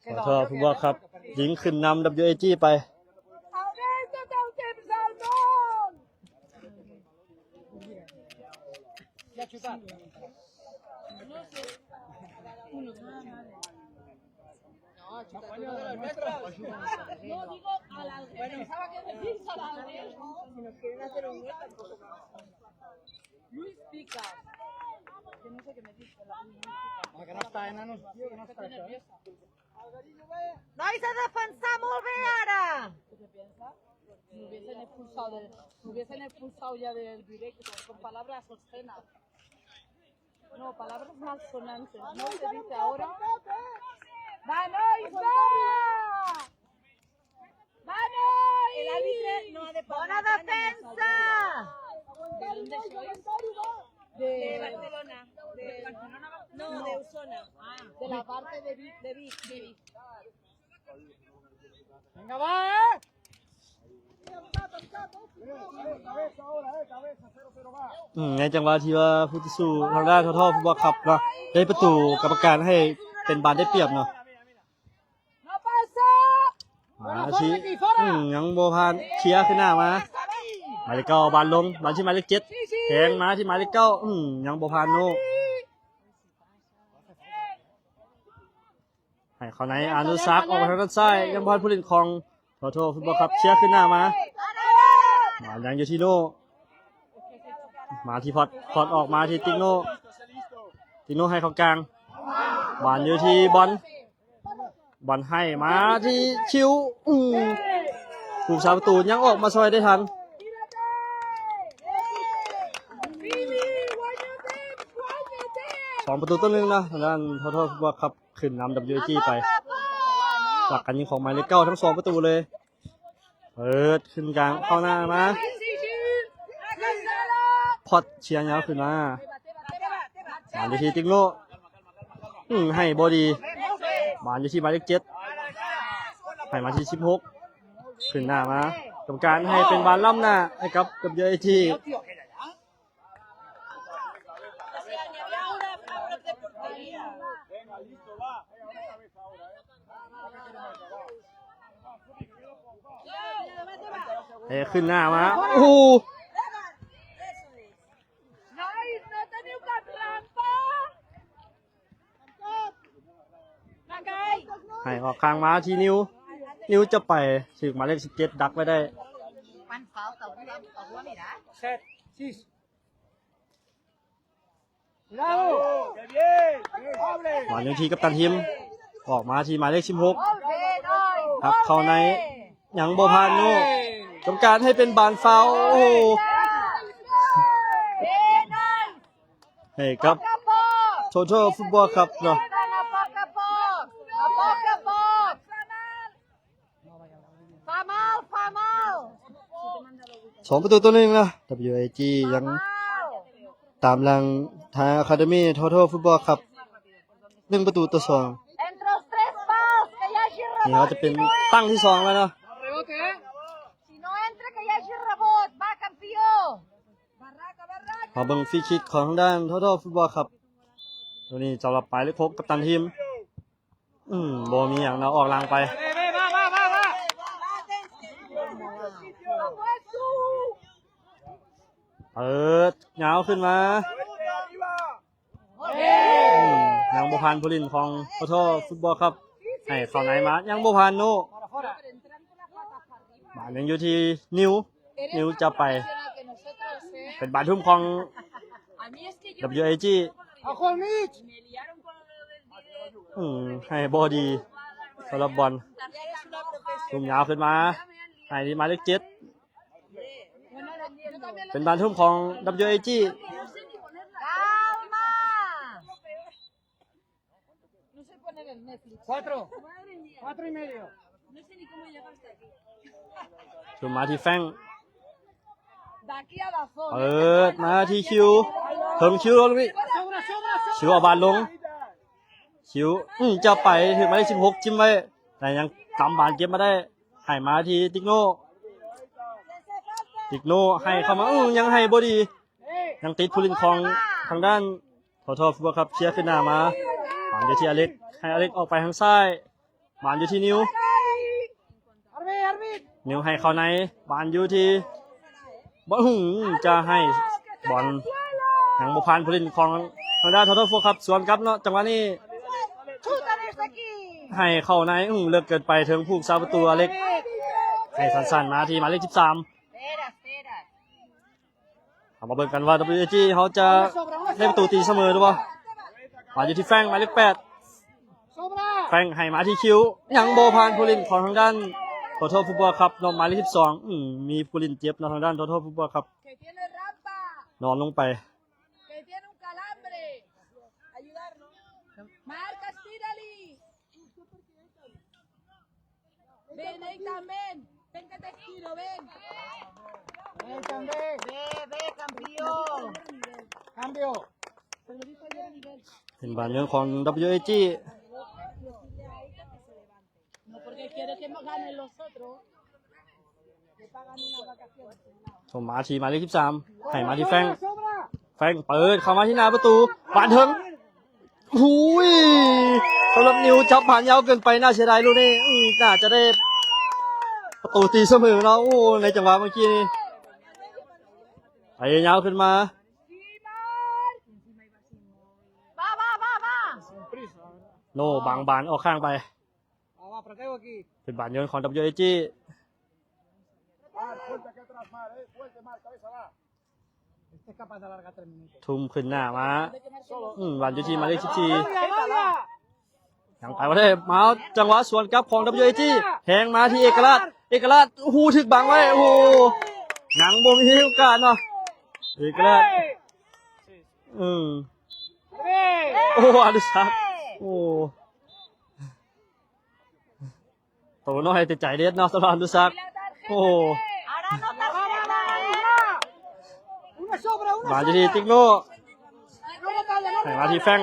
Total Football Club ຍິງຂຶ້ນນຳ WAG ໄປ. No, digo al, al, pensaba que decís al, al, si nos quieren hacer un gol tampoco pasa. Luis Pica. Que no sé qué me dice la Luis Pica. Ah, que no está, enano, tío, que no está, ¿eh? Nois, a defensar molt bé ara! ¿Qué te piensas? Me hubiesen expulsado del, me hubiesen expulsado ya del directo con palabras obscenas. No, palabras malsonantes. No se dice ahora. ¡Vamos, Isla! ¡Vamos! El árbitro no ha de parar. ¡Bona defensa! ¿De dónde sois? De Barcelona. De Barcelona, Barcelona. No, de Osona. Ah, de la parte de Vic. De Vic, de Vic. Venga, va, eh! ອືມ ໃນຈັງຫວະທີ່ວ່າຜູ້ຕໍ່ສູ້ທາງດ້ານ Total Football Club ເນາະ ໄດ້ປະຕູ ກຳມະການໃຫ້ເປັນບານໄດ້ປຽບເນາະ ມາທີ່ ອືມ ຍັງບໍ່ຜ່ານ ເຄຍຂຶ້ນໜ້າມາ ໝາຍເລກເກົ້າ ບານລົງ ບານທີ່ໝາຍເລກເຈັດ ແທງມາທີ່ໝາຍເລກເກົ້າ ອືມ ຍັງບໍ່ຜ່ານໂນ ໃຫ້ເຂົ້າໃນ ອານຸສັກ ອອກມາທາງດ້ານຊ້າຍ ຍັງບໍ່ທັນຜູ້ຫຼິ້ນຂອງ Total Football Club ເຄຍຂຶ້ນໜ້າມາ ມາຍັງຢູ່ທີ່ໂນ ມາທີ່ພອດ ພອດອອກມາທີ່ຕິໂນ ຕິໂນໃຫ້ເຂົ້າກາງ ບານຢູ່ທີ່ບອນ ບອນໃຫ້ມາທີ່ຄິວ ອືມ ຜູ້ຮັກສາປະຕູຍັງອອກມາຊ່ອຍໄດ້ທັນ ສອງປະຕູຕໍ່ໜຶ່ງນະ ທາງດ້ານ Total Football Club ຂຶ້ນນຳ WAG ໄປ ຈາກການຍິງຂອງໝາຍເລກເກົ້າທັງສອງປະຕູເລີຍ ເປີດຂຶ້ນກາງເຂົ້າໜ້າມາ ພອດເຄຍຍາວຂຶ້ນມາ ມາຢູ່ທີ່ຕິໂນ ອືມ ໃຫ້ບໍ່ດີ ບານຢູ່ທີ່ໝາຍເລກເຈັດ ໃຫ້ມາທີ່ສິບຫົກ ຂຶ້ນໜ້າມາ ກຳມະການໃຫ້ເປັນບານລ້ຳໜ້າໃຫ້ກັບ WAG. Venga, listo, va. ເອີ ຂຶ້ນໜ້າມາ ໂອ້ໂຫ ໃຫ້ອອກຂ້າງມາທີ່ນິວ ນິວຈະໄປ ຖືກໝາຍເລກສິບເຈັດດັກໄວ້ໄດ້. Bravo! ມາຢູ່ທີ່ກັບຕັນທີມ ອອກມາທີ່ໝາຍເລກສິບຫົກ ຮັບເຂົ້າໃນ ຍັງບໍ່ຜ່ານໂນ ຕ້ອງການໃຫ້ເປັນບານຟາວ ໂອ້ໂຫ ໃຫ້ກັບ Total Football Club ເນາະ. ສອງປະຕູຕໍ່ໜຶ່ງນະ WAG ຍັງຕາມຫຼັງທາງ Academy Total Football Club ໜຶ່ງປະຕູຕໍ່ສອງ. ນີ້ອາດຈະເປັນຕັ້ງທີສອງແລ້ວເນາະ. ມາເບິ່ງຟຣີຄິກຂອງທາງດ້ານ Total Football Club ໂຕນີ້ສຳລັບໝາຍເລກຫົກ ກັບຕັນທີມ. ອືມ ບໍ່ມີຫຍັງນະ ອອກຫຼັງໄປ. ເປີດຍາວຂຶ້ນມາ. ອືມ ຍັງບໍ່ຜ່ານຜູ້ຫຼິ້ນຂອງ Total Football Club ໃຫ້ເຂົ້າໃນມາ ຍັງບໍ່ຜ່ານໂນ. ບານຍັງຢູ່ທີ່ນິວ. ນິວຈະໄປ ເປັນບານທຸ່ມຂອງ WAG. ອືມ ໃຫ້ບໍ່ດີສຳລັບບອນ. ທຸ່ມຍາວຂຶ້ນມາ ໃຫ້ທີ່ໝາຍເລກເຈັດ. ເປັນບານທຸ່ມຂອງ WAG. Cuatro, cuatro y medio. ທຸ່ມມາທີ່ແຟງ ເປີດມາທີ່ຄິວ ເຖິງຄິວແລ້ວລູກນີ້. ຄິວເອົາບານລົງ. ຄິວ ອືມ ຈະໄປ ຖືກໝາຍເລກສິບຫົກ ຈິ້ມໄວ້ ແຕ່ຍັງກຳບານເກັບມາໄດ້ ໃຫ້ມາທີ່ຕິກໂນ. ຕິກໂນໃຫ້ເຂົ້າມາ ອືມ ຍັງໃຫ້ບໍ່ດີ. ຍັງຕິດຜູ້ຫຼິ້ນຂອງທາງດ້ານ Total Football Club ເຄຍຂຶ້ນໜ້າມາ. ບານຢູ່ທີ່ອາເລັກ ໃຫ້ອາເລັກອອກໄປທາງຊ້າຍ. ບານຢູ່ທີ່ນິວ. ນິວໃຫ້ເຂົ້າໃນ. ບານຢູ່ທີ່ ບອນ ຫື ຈະໃຫ້ບອນ ຍັງບໍ່ຜ່ານຜູ້ຫຼິ້ນຂອງທາງດ້ານ Total Football Club ສວນກັບເນາະ. ຈັງຫວະນີ້ ໃຫ້ເຂົ້າໃນ ຫື ເລິກເກີນໄປ ເຖິງຜູ້ຮັກສາປະຕູອາເລັກ. ໃຫ້ສັ້ນໆມາທີ່ໝາຍເລກສິບສາມ. ເຮົາມາເບິ່ງກັນວ່າ WAG ເຮົາຈະໄດ້ປະຕູຕີສະເໝີຫຼືບໍ່. ມາຢູ່ທີ່ແຟງ ໝາຍເລກແປດ. ແຟງໃຫ້ມາທີ່ຄິວ ຍັງບໍ່ຜ່ານຜູ້ຫຼິ້ນຂອງທາງດ້ານ Total Football Club ເນາະ ໝາຍເລກສິບສອງ. ອືມ ມີຜູ້ຫຼິ້ນເຈັບເນາະ ທາງດ້ານ Total Football Club ນອນລົງໄປ. Ven ahí también. Ven que te tiro, ven. Ven también. Ve, ve, campeón. Cambio. ເປັນບານໂຍນຂອງ WAG. No, porque quiere que ganen los otros. ສົ່ງມາທີ່ໝາຍເລກສິບສາມ ໃຫ້ມາທີ່ແຟງ ແຟງເປີດເຂົ້າມາທີ່ໜ້າປະຕູ ບານເຖິງ ຫຸຍ ສຳລັບນິວຈັບບານຍາວເກີນໄປ ໜ້າເສຍດາຍລູກນີ້. ອືມ ໜ້າຈະໄດ້ປະຕູຕີສະເໝີເນາະ. ໂອ້ ໃນຈັງຫວະເມື່ອກີ້ນີ້ ໄປຍາວຂຶ້ນມາ ໂນ ບັງບານອອກຂ້າງໄປ. ເປັນບານໂຍນຂອງ WAG. ທຸ່ມຂຶ້ນໜ້າມາ ອືມ ບານຢູ່ທີ່ໝາຍເລກສິບສີ່ ຍັງໄປບໍ່ໄດ້. ມາຈັງຫວະສວນກັບຂອງ WAG ແທງມາທີ່ເອກະລາດ ເອກະລາດ ໂອ້ໂຫ ຖືກບັງໄວ້. ໂອ້ໂຫ ຍັງບໍ່ມີໂອກາດເນາະ ເອກະລາດ. ອືມ ໂອ້ ອະນຸສັກ ໂອ້ ໂຕນ້ອຍແຕ່ໃຈເດັດເນາະ ສຳລັບອະນຸສັກ. ໂອ້ ມາຢູ່ທີ່ຕິກໂນ ໃຫ້ມາທີ່ແຟງ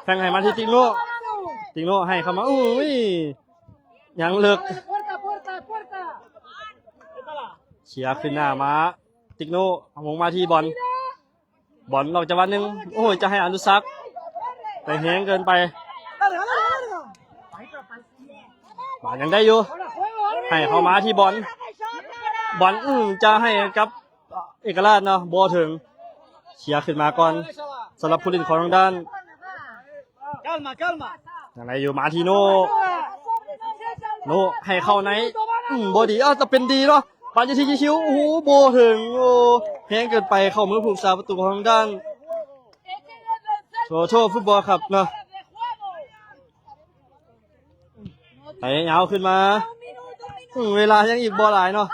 ແຟງໃຫ້ມາທີ່ຕິກໂນ ຕິກໂນໃຫ້ເຂົ້າມາ ໂອ້ຍ ຍັງເລິກ ເຄຍຂຶ້ນໜ້າມາ ຕິກໂນ ວງມາທີ່ບອນ ບອນອອກຈັງຫວະໜຶ່ງ ໂອ້ຍ ຈະໃຫ້ອະນຸສັກ ໄປແຮງເກີນໄປ ບານຍັງໄດ້ຢູ່ ໃຫ້ເຂົ້າມາທີ່ບອນ ບອນ ອືມ ຈະໃຫ້ກັບເອກະລາດເນາະ ບໍ່ເຖິງ ເຄຍຂຶ້ນມາກ່ອນ ສຳລັບຜູ້ຫຼິ້ນຂອງທາງດ້ານ Calma, calma. ຍັງໄດ້ຢູ່ ມາທີ່ໂນ ໂນໃຫ້ເຂົ້າໃນ ອືມ ບໍ່ດີ ເອົ້າ ແຕ່ເປັນດີເນາະ ປານຢູ່ທີ່ຄິວ ໂອ້ໂຫ ບໍ່ເຖິງ ໂອ້ ແຮງເກີນໄປ ເຂົ້າມືຜູ້ຮັກສາປະຕູຂອງທາງດ້ານ Total Football Club ເນາະ ໄປຍາວຂຶ້ນມາ ອືມ ເວລາຍັງອີກບໍ່ຫຼາຍເນາະ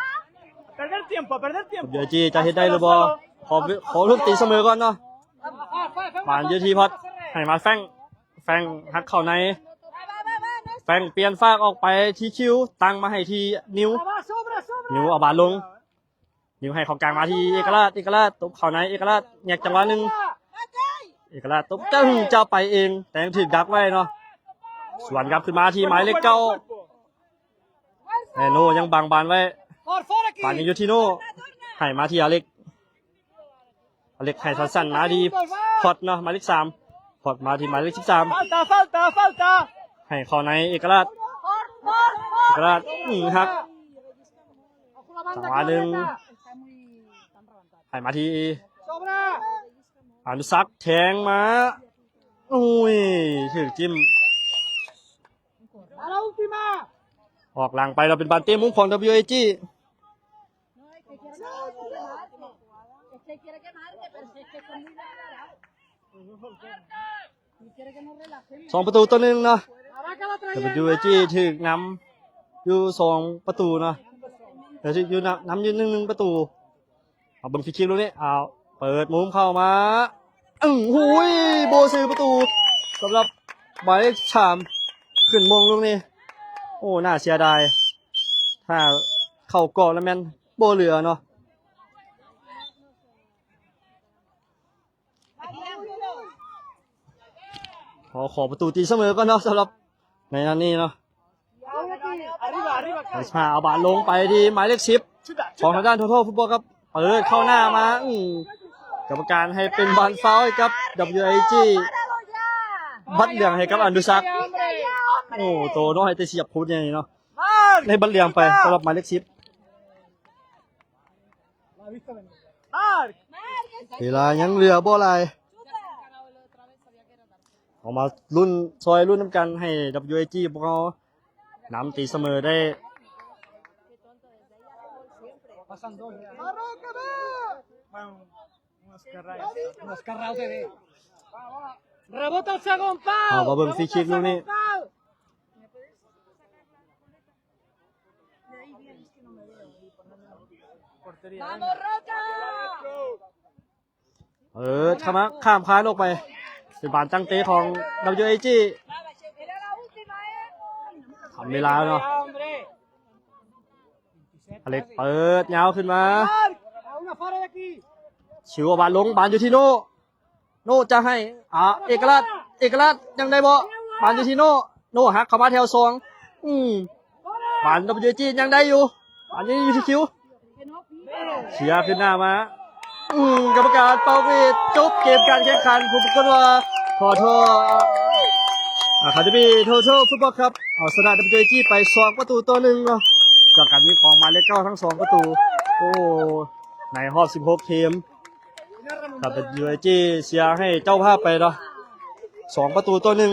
Perder tiempo, perder tiempo. ເດຍຈີຈະເຮັດໄດ້ຫຼືບໍ່ ຂໍ ຂໍລຸ້ນຕີສະເໝີກ່ອນເນາະ ບານຢູ່ທີ່ພອດ ໃຫ້ມາແຟງ ແຟງຫັກເຂົ້າໃນ ແຟງປ່ຽນຟາກອອກໄປທີ່ຄິວ ຕັ້ງມາໃຫ້ທີ່ນິວ ນິວເອົາບານລົງ ຍິງໃຫ້ເຂົ້າກາງມາທີ່ເອກະລາດ ເອກະລາດຕົບເຂົ້າໃນ ເອກະລາດແຍກຈັງຫວະໜຶ່ງ ເອກະລາດຕົບ ຈະໄປເອງ ແຕ່ຍັງຖືກດັກໄວ້ເນາະ. ສວນກັບຄືນມາທີ່ໝາຍເລກເກົ້າ ແລະ ໂນຍັງບັງບານໄວ້ ບານຍັງຢູ່ທີ່ໂນ ໃຫ້ມາທີ່ອາເລັກ ອາເລັກໃຫ້ສັ້ນໆມາທີ່ພອດເນາະ ໝາຍເລກສາມ ພອດມາທີ່ໝາຍເລກສິບສາມ Falta, falta, falta. ໃຫ້ເຂົ້າໃນເອກະລາດ ເອກະລາດ ອື ຫັກ ຈັງຫວະໜຶ່ງ ໃຫ້ມາທີ່ Sobra. ອານຸສັກແທງມາ ໂອ້ຍ ຖືກຈິ້ມ A la última. ອອກຫຼັງໄປ ແລ້ວເປັນບານເຕະມຸມຂອງ WAG. ສອງປະຕູຕໍ່ໜຶ່ງເນາະ WAG ຖືກນຳຢູ່ສອງປະຕູເນາະ ແຕ່ຖືກຢູ່ນຳ ນຳຢູ່ໜຶ່ງ ໜຶ່ງປະຕູ. ເອົາເບິ່ງຟຣີຄິກລູກນີ້ ເອົາເປີດມຸມເຂົ້າມາ ອື ຫຸຍ ບໍ່ຊື່ປະຕູ ສຳລັບໝາຍເລກສາມ ຂຶ້ນມົງລູກນີ້ ໂອ້ ໜ້າເສຍດາຍ ຖ້າເຂົ້າກອບແລ້ວແມ່ນບໍ່ເຫຼືອເນາະ. ຂໍ ຂໍປະຕູຕີສະເໝີກ່ອນເນາະ ສຳລັບໃນນັດນີ້ເນາະ. ເອົາບານລົງໄປທີ່ໝາຍເລກສິບ ຂອງທາງດ້ານ Total Football ຄັບ ເປີດເຂົ້າໜ້າມາ ອື ກຳມະການໃຫ້ເປັນບານຟາວໃຫ້ກັບ WAG ບັດເຫຼືອງໃຫ້ກັບອານຸສັກ ໂອ້ ໂຕນ້ອຍແຕ່ສຽບໂຄດໃຫຍ່ເນາະ ໃຫ້ບັດເຫຼືອງໄປສຳລັບໝາຍເລກສິບ. ເວລາຍັງເຫຼືອບໍ່ຫຼາຍ ເຮົາມາລຸ້ນ ຊ່ອຍລຸ້ນນຳກັນໃຫ້ WAG ພວກເຮົານຳຕີສະເໝີໄດ້. Rebota el segundo palo. ເຮົາມາເບິ່ງຟຣີຄິກລູກນີ້ Vamos, Roca. ເປີດເຂົ້າມາ ຂ້າມຄານອອກໄປ ເປັນບານຕັ້ງເຕະຂອງ WAG. ທຳເວລາເນາະ ອາເລັກເປີດຍາວຂຶ້ນມາ Una fara de aquí. ຊິວເອົາບານລົງ ບານຢູ່ທີ່ໂນ ໂນຈະໃຫ້ ອາ ເອກະລາດ ເອກະລາດຍັງໄດ້ບໍ່ ບານຢູ່ທີ່ໂນ ໂນຫັກເຂົ້າມາແຖວສອງ ອື ບານ WAG ຍັງໄດ້ຢູ່ ບານຍັງຢູ່ທີ່ຄິວ ເສຍຂຶ້ນໜ້າມາ ອື ກຳມະການເປົ່າຫວີດ ຈົບເກມການແຂ່ງຂັນ ຜູ້ປາກົດວ່າ Total Academy Total Football Club ເອົາຊະນະ WAG ໄປສອງປະຕູຕໍ່ໜຶ່ງເນາະ ຈາກການຍິງຂອງໝາຍເລກເກົ້າທັງສອງປະຕູ ໂອ້ ໃນຮອບສິບຫົກທີມ WAG ເສຍໃຫ້ເຈົ້າພາບໄປເນາະ ສອງປະຕູຕໍ່ໜຶ່ງ.